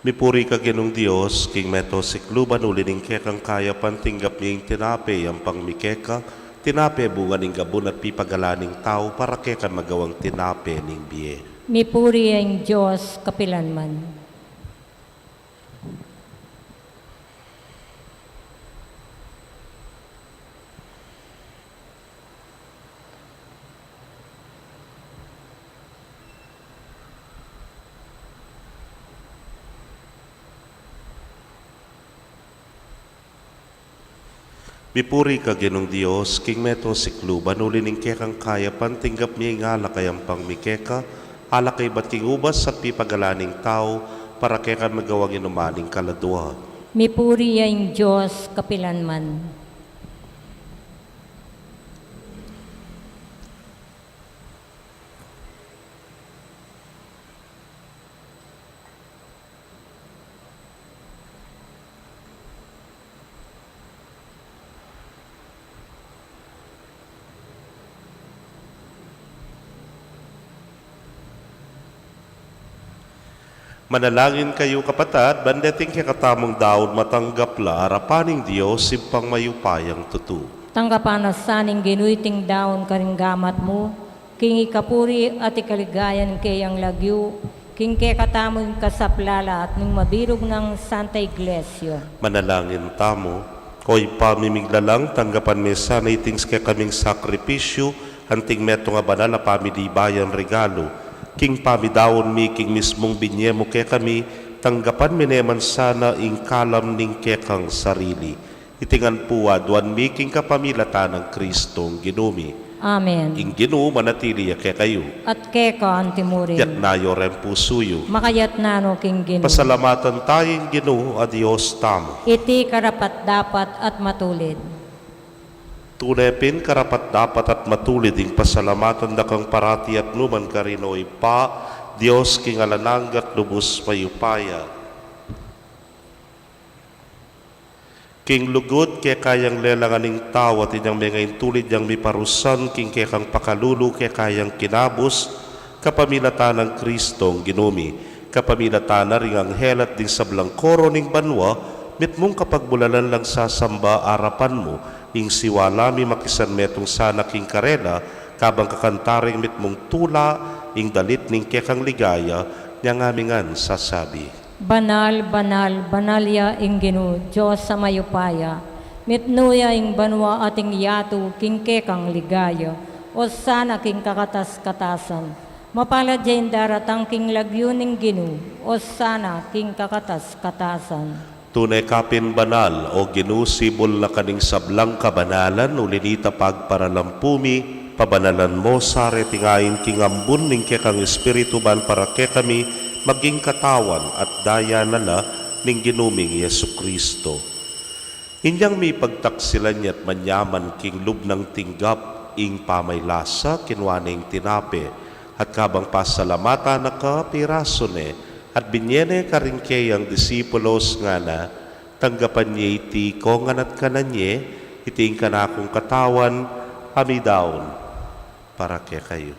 Mipuri ka Ginung Dios, king meto sikluban, uli ning kekang kayapan tinggap mi ing tinape, yampang mi keka, tinape bunga ning gabun at pipagalan ning tau, para keka magawang tinape ning bie. Mipuri ing Dios kapilan man. Mipuri ka Ginung Dios, king meto sikluban, uli ning kekang kayapan tinggap mi ing alak a yampang mi keka, alak a ibat king ubas at pipagalan ning tau, Para kekami gawang inuman ing kaladua. Mipuri ya ing Dios kapilanman. Manalangin kayu, kapatad, ban deting kekatamung daun matanggap la arapan ning Dios, Ibpang mayupayang tutu. Tanggapan na sa ning Ginu iting daun karing gamat mu, king ikapuri at ikaligaya ning keyang lagyu, king kekatamung kasaplalan at ning mabilug nang Santa Iglesia. Manalangin tamu. O Ibpa ming miglalang, tanggapan me sana iting kekaming sakripisyu, anting metung a banal a pamilibayang regalu. King pamidaun mi king mismung binye mu kekami, tanggapan me naman sana ing kalam ning kekang sarili. Iti ngan pu aduan mi king kapamilatan nang Kristong Ginu mi. Amen. Ing Ginu manatili ya kekayu. At keka antimurin. Yatna yu ring pusu yu. Makayatna no king Ginu. Pasalamatan taya ing Ginu a Dios tamu. Iti karapat-dapat at matulid. Tune pin karapat-dapat at matulid ing pasalamatan da kang parati at nukarin man, o Ibpa, Dios king alang angga at lubus mayupaya. King lugud keka yang lelangan ing tau at inyang menga ing tulid yang miparusan king kekang pakalulu keka yang kinabus, kapamilatan nang Kristong Ginu mi, kapamilatan na ring anghel at ding sablang koro ning banua, mitmung kapagbulalan lang sasamba arapan mu, ing siwala mi makisan metung sana king karela, kabang kakanta ring mitmung tula ing dalit ning kekang ligaya, nyang ngan mi ngan sasabi. Banal, banal, banal ya ing Ginu, Dios a mayupaya. Mitmu ya ing banua at ing yatu king kekang ligaya. Osana king kakatas-katasan. Mapalad ya ing daratang king lagyu ning Ginu. Osana king kakatas-katasan. Tune ka pin banal, o Ginu, sibul na ka ning sablang kabanalan, uli na nita pagparalampu mi, pabanalan mo sa reting ain king ambun ning kekang Espiritu ban para kekami maging katawan at daya na la ning Ginu ming Jesucristo. Inyang mipagtaksilan ya't manyaman king lub nang tinggap ing pamaylasa, kinua ne ing tinape, at kabang pasalamatan na ka, pirasu ne, at binye ne karing keyang disipulos ngana, tanggapan ye iti ikongan at kanan ye, iti ing kanakung katawan a midaun para kekayu.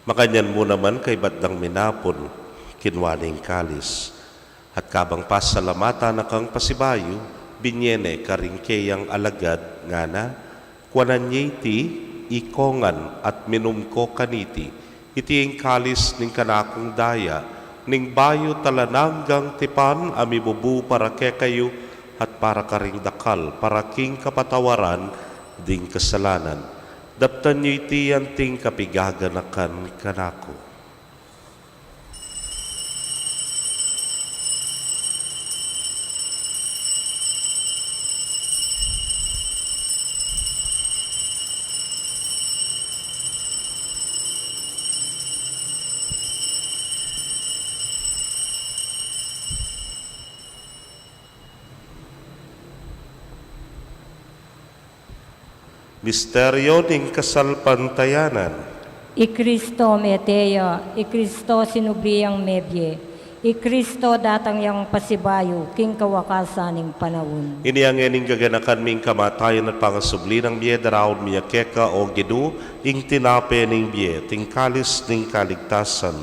Makanyan mu naman kaybat dang minapun, kinua ne ing kalis. At kabang pasalamatan na kang pasibayu, binye ne karing keyang alagad, ngana, kuanan ye iti ikongan at minum ko kaniti, iti ing kalis ning kanakung daya, ning bayu at alang anggang tipan a mibubu para kekayu at para karing dakal, para king kapatawaran ding kasalanan. Daptan yu iti anting kapigaganakan kanaku. Misteryo ning kasalpantayanan. I Kristo mete ya, i Kristo sinubli yang mebie, i Kristo datang yang pasibayu king kawakasan ning panaun. Ini a ngeni ing gaganakan mi ing kamatayan at pangasubli nang mie, daraun mi ya keka, o Ginu, ing tinape ning bie, at ing kalis ning kaligtasan.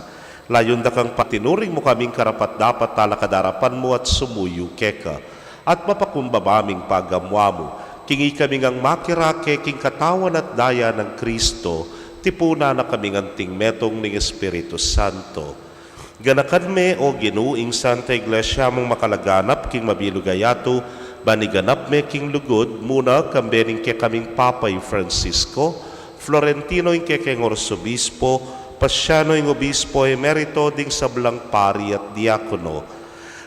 Layun da kang patinuring mu kaming karapat-dapat talakad arapan mu at sumuyu keka. At mapakumbaba ming pagamuamu, king ikami ngang makirake king katawan at daya nang Kristo, tipunan na kaming anting metung ning Espiritu Santo. Ganakan me, O Ginu, ing Santa Iglesia mung makalaganap king mabilug a yatu, ban iganap me king lugud, muna kambe ning kekaming Papa i Francisco, Florentino ing kekeng Arsobispo, Pasiano ing Obispo Emerito, ding sablang pari at diakono.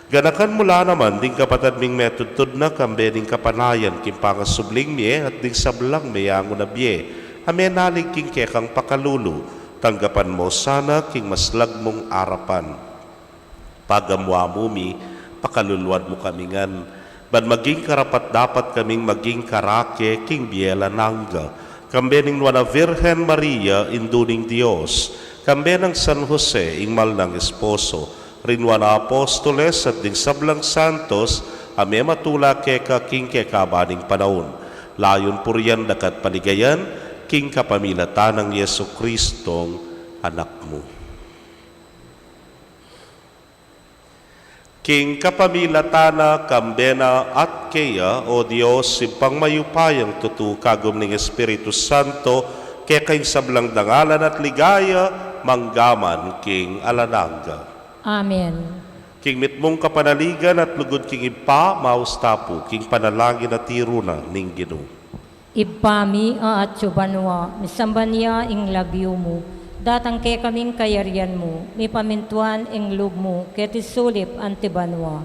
Ganakan mu la naman ding kapatad ming metudtud na kambe ning kapanayan king pangasubling mie at ding sablang meyangu na bie a menalig king kekang pakalulu, tanggapan mu sana king maslag mung arapan. Pagamuamu mi, pakaluluan mu kami ngan, ban maging karapat-dapat kaming maging karake king bie alang angga, kambe ning Nuan a Virgen Maria, Indu ning Dios, kambe nang San Jose, ing mal nang esposo, ring Nuan a Apostoles at ding sablang santos a mematula keka king kekaban ning panaun. Layun purian da ka at paligayan king kapamilatan nang Jesucristong Anak mu. King kapamilatan na, kambe na, at keya, O Dios, Ibpang mayupayang tutu, kagum ning Espiritu Santo, keka ing sablang dangalan at ligaya, manggaman king alang angga. Amen. King mitmung kapanaligan at lugud king Ibpa, maus ta pu king panalangin a tiru na ning Ginu. Ibpa mi, a atsu banua, misamban ya ing lagyu mu, datang kekami ing kayarian mu, mipamintuan ing lub mu keti sulip anti banua.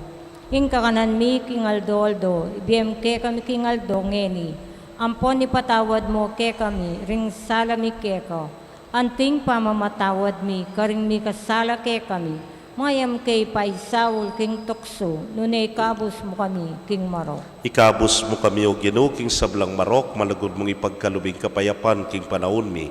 Ing kakanan mi king aldo-aldo ibie mu kekami king aldo ngeni, ampon ipatawad mu kekami ring sala mi keka, anting pamamatawad mi karing mikasala kekami, manga e mu ke ipaisaul king tuksu, nune ikabus mu kami king marok. Ikabus mu kami, O Ginu, king sablang marok, malugud mung ipagkalub ing kapayapan king panaun mi,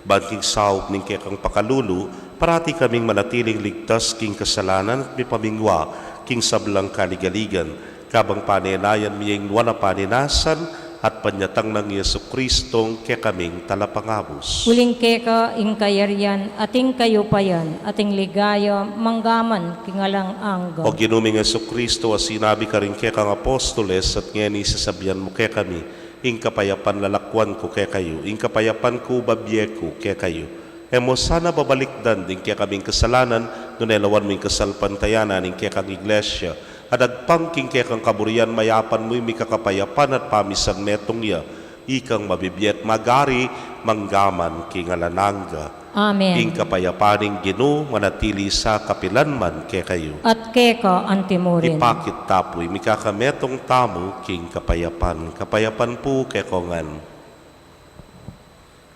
ban king saup ning kekang pakalulu, parati kaming manatiling ligtas king kasalanan at mipamingwa king sablang kaligaligan, kabang panenayan mi ing Nuan a Panenasan at panyatang nang Jesucristong kekaming Talapangabus. Uling keka ing kayarian, at ing kayupayan, at ing ligaya, manggaman king alang angga. O Ginu ming Jesucristo, a sinabi karing kekang apostoles, at ngeni sasabian mu kekami, ing kapayapan lalakwan ku kekayu, ing kapayapan ku babie ku kekayu. E mu sana babalikdan ding kekaming kasalanan, nune lawan mu ing kasalpantayanan ning kekang Iglesia, at agpang king kekang kaburian mayapan mu ing mikakapayapan at pamisan metung ya, ikang mabibie at mag-ari manggaman king alang angga. Amen. Ing kapayapan ning Ginu manatili sa kapilan man kekayu. At keka anti murin. Ipakit ta pu ing mikakametung tamu king kapayapan. Kapayapan pu kekongan.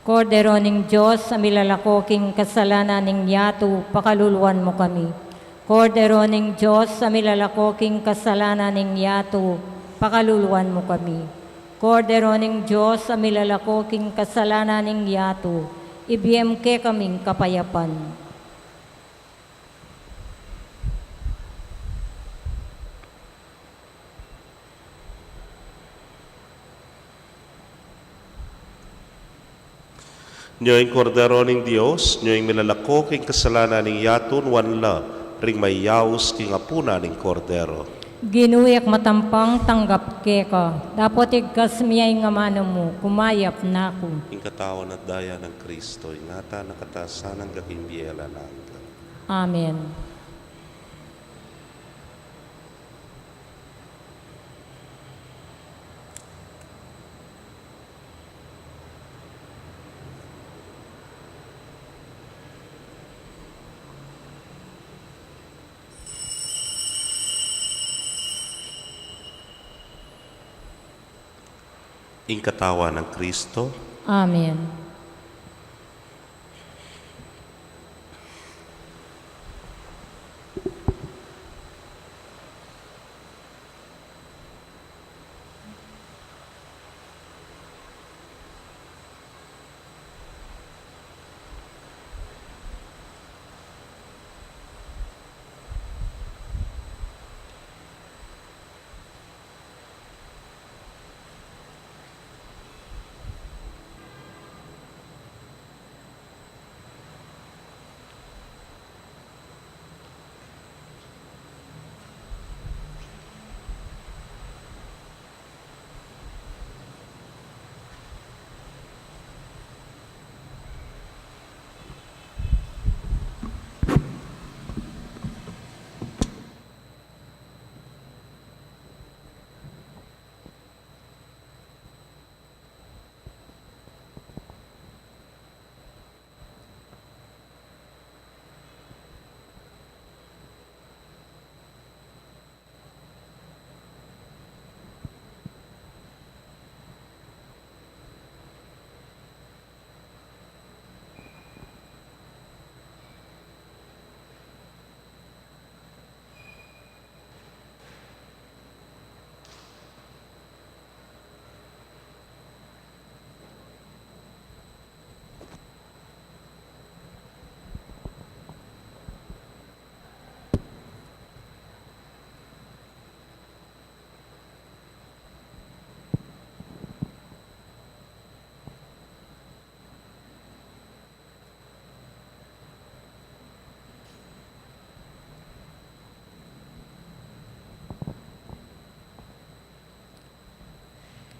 Kordero ning Dios, a milalako king kasalanan ning yatu, pakaluluan mu kami. Kordero ning Dios, a milalako king kasalanan ning yatu, pakaluluan mu kami. Kordero ning Dios, a milalako king kasalanan ning yatu, ibie mu kekaming kapayapan. Nyo ing Kordero ning Dios, nyo ing milalako king kasalanan ning yatu, nuan la ring mayaus king apunan ning Kordero. Ginu, e ku matampang tanggap keka, dapot igkas mu ya ing amanu mu, kumayap na ku. Ing katawan at daya nang Kristo, ingatan na ka ta sa angga king bie alang angga. Amen. Ing katawan nang Kristo. Amen.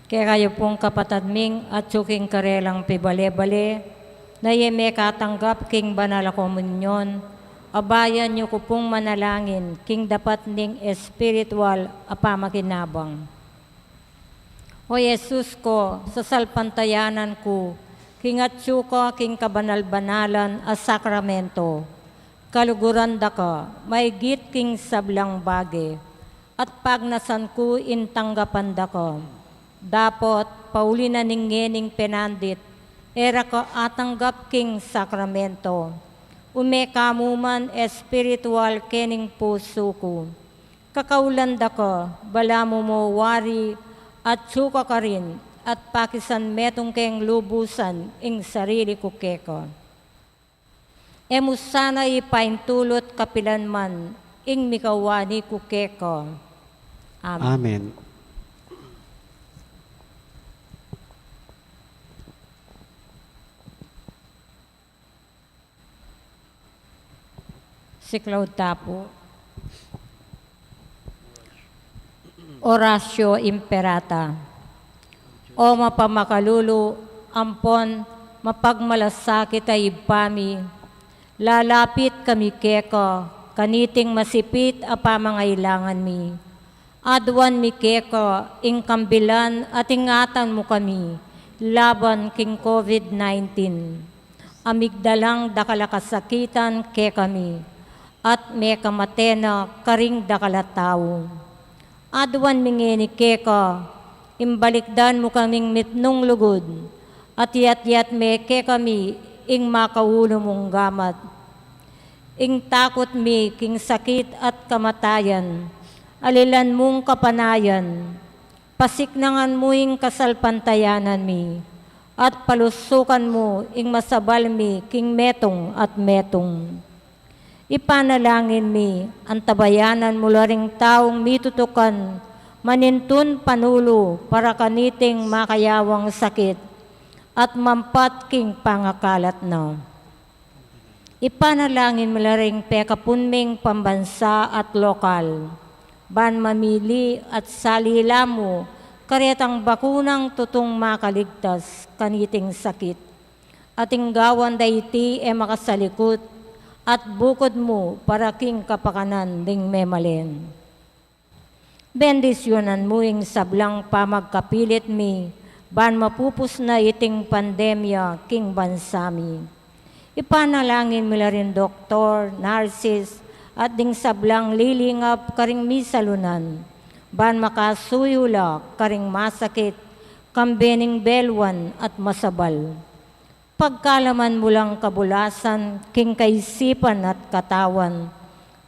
Kekayu pung kapatad ming atyu king karelang pibale-bale, na e mekatanggap king banal a komunyon, abayan yu ku pung manalangin king dapat ning espiritual a pamakinabang. O Jesus ko, sasalpantayanan ku king atyu ka king kabanal-banalan a sakramento, kaluguran da ka maigit king sablang bage, at pagnasan ku ing tanggapan da ka. Dapot, pauli na ning ngening penandit, e ra ka atanggap king sakramento. Ume ka mu man espiritual kening pusu ku. Kakaulan da ka, balamu mo wari, atyu ka karin, at pakisan metung keng lubusan ing sarili ku keka. E mu sana ipaintulut kapilan man ing mikawani ku keka. Amen. Amen. Siklaud ta pu. Oratio Imperata. O mapamakalulu, ampon mapagmalasakit a Ibpa mi, lalapit kami keka, kaniting masipit a pamangailangan mi. Aduan mi keka ing kambilan at ingatan mu kami laban king COVID nineteen. A migdalang dakal a kasakitan kekami, at mekamate na karing dakal a tau. Aduan mi ngeni keka, ing balikdan mu kaming mitmung lugud, at iyatyat me kekami ing makaulu mung gamat. Ing takut mi king sakit at kamatayan, alilan mung kapanayan, pasiknangan mu ing kasalpantayanan mi, at palusukan mu ing masabal mi king metung at metung. Ipanalangin mi, antabayanan mu la ring taung mitutukan, manintun panulu para kaniting makayawang sakit, at mampat king pangakalat na. Ipanalangin mu la ring pekapun ming pambansa at lokal, ban mamili at salila mu karetang bakunang tutung makaligtas kaniting sakit. At ing gawan da iti e makasalikut, at bukud mu para king kapakanan ding memalen. Bendisyunan mu ing sablang pamagkapilit mi, ban mapupus na iting pandemya king bansa mi. Ipanalangin mi la ring doktor, nurses, at ding sablang lilingap karing misalunan, ban makasuyu la karing masakit, kambe ning beluan at masabal. Pagkalaman mu lang kabulasan king kaisipan at katawan,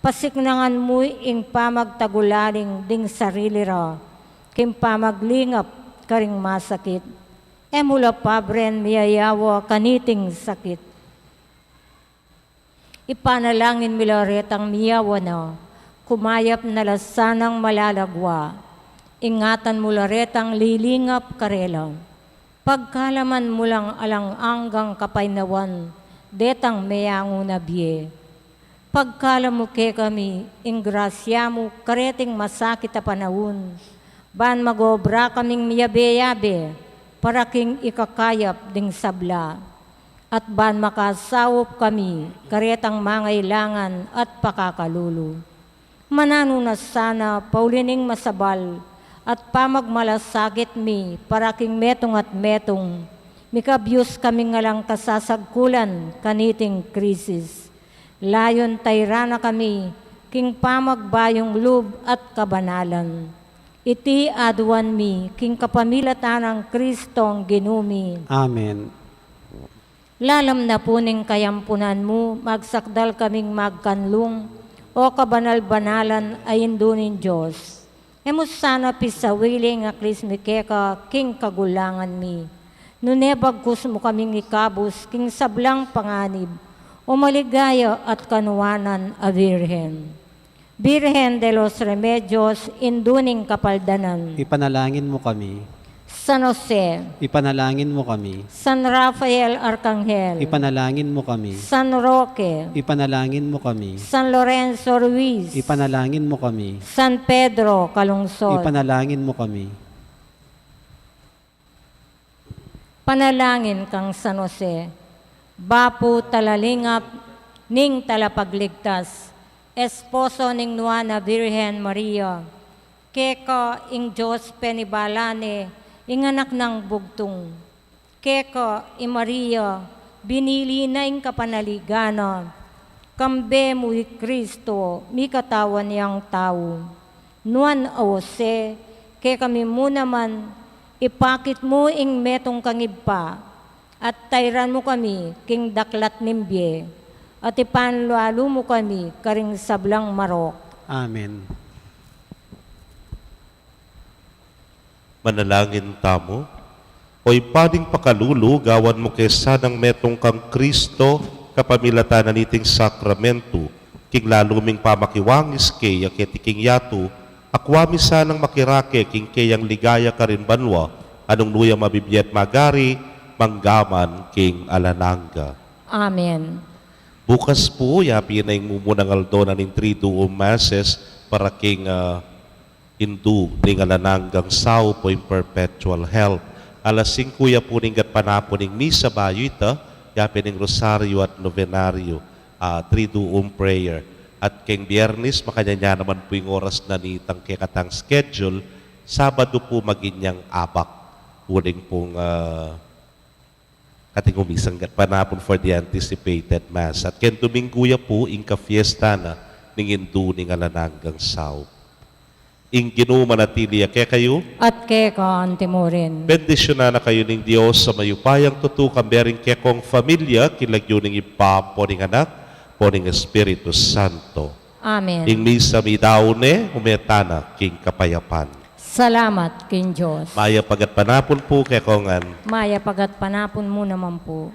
pasiknangan mu ing pamagtagulaling ding sarili ra king pamaglingap karing masakit. E mu la pabren miyayawa kaniting sakit. Ipanalangin mi la retang miyawa na, kumayap na la sanang malalagwa. Ingatan mu la retang lilingap karela. Pagkalaman mu lang alang anggang kapaynawan detang meyangu na bie. Pagkalam mu kekami ing grasya mu kareting masakit a panaun, ban mag-obra kaming miyabe-yabe para king ikakayap ding sabla, at ban makasaup kami karetang mangailangan at pakakalulu. Mananu na sana pauli ning masabal at pamagmalasakit mi para king metung at metung, mikabyus kaming alang kasasagkulan kaniting krisis. Layun tayran na kami king pamagbayung lub at kabanalan. Iti aduan mi king kapamilatan nang Kristong Ginu mi. Amen. Lalam na pu ning kayampunan mu, magsakdal kaming magkanlung, o kabanal-banalan a Indu ning Dios. E mu sana pisawili ing aklis mi keka king kagulangan mi, nune bagkus mu kaming ikabus king sablang panganib, o maligaya at kanuanan a Birhen. Birhen de los Remedios, Indu ning Kapaldanan. Ipanalangin mu kami. San Jose. Ipanalangin mu kami. San Rafael Arkanghel. Ipanalangin mu kami. San Roque. Ipanalangin mu kami. San Lorenzo Ruiz. Ipanalangin mu kami. San Pedro Calungsod. Ipanalangin mu kami. Panalangin kang San Jose, bapu talalingap ning Talapagligtas, esposo ning Nuan a Virgen Maria. Keka ing Dios penibala ne ing anak nang bugtung. Keka i Maria, binili na ing kapanaligan na. Kambe mu i Kristo, mikatawan yang tau. Nuan a Jose, kekami mu naman, ipakit mu ing metung kang Ibpa, at tairan mu kami king daklat ning bie, at ipanlalu mu kami karing sablang marok. Amen. Manalangin tamu. O Ibpa ning pakalulu, gawan mu ke sanang metung kang Kristo, kapamilatan na niting sakramentu, king lalu ming pamakiwangis keya keti king yatu, akua mi sanang makirake king keyang ligaya karin banua, a nung nu ya mabibie at magari, mangga man king alang angga. Amen. Bukas pu, yapin na ing mumunang aldo na ning Triduum Masses para king, ah, Indu ning alang anggang saup o ing perpetual help. Alas singku ya pu ning gatpanapun ing misa bayu ita, yapin ing Rosario at Novenario, ah, Triduum prayer. At keng Biernis, makanyan ya naman pu ing oras na nitang kekatang schedule, Sabadu pu maging yang abak. Uling pung, ah, kating umisang gatpanapun for the anticipated Mass. At keng Duminggu ya pu, ing kafiesta na ning Indu ning alang anggang saup. Ing Ginu manatili ya kekayu. At keka antimurin. Bendisyunan na kayu ning Dios a mayupayang tutu, kambe ring kekong familia, king lagyu ning Ibpa, ampo ning Anak, ampo ning Espiritu Santo. Amen. Ing misa midaun ne, ume tana king kapayapan. Salamat king Dios. Mayap a gatpanapun pu kekongan. Mayap a gatpanapun mu naman pu.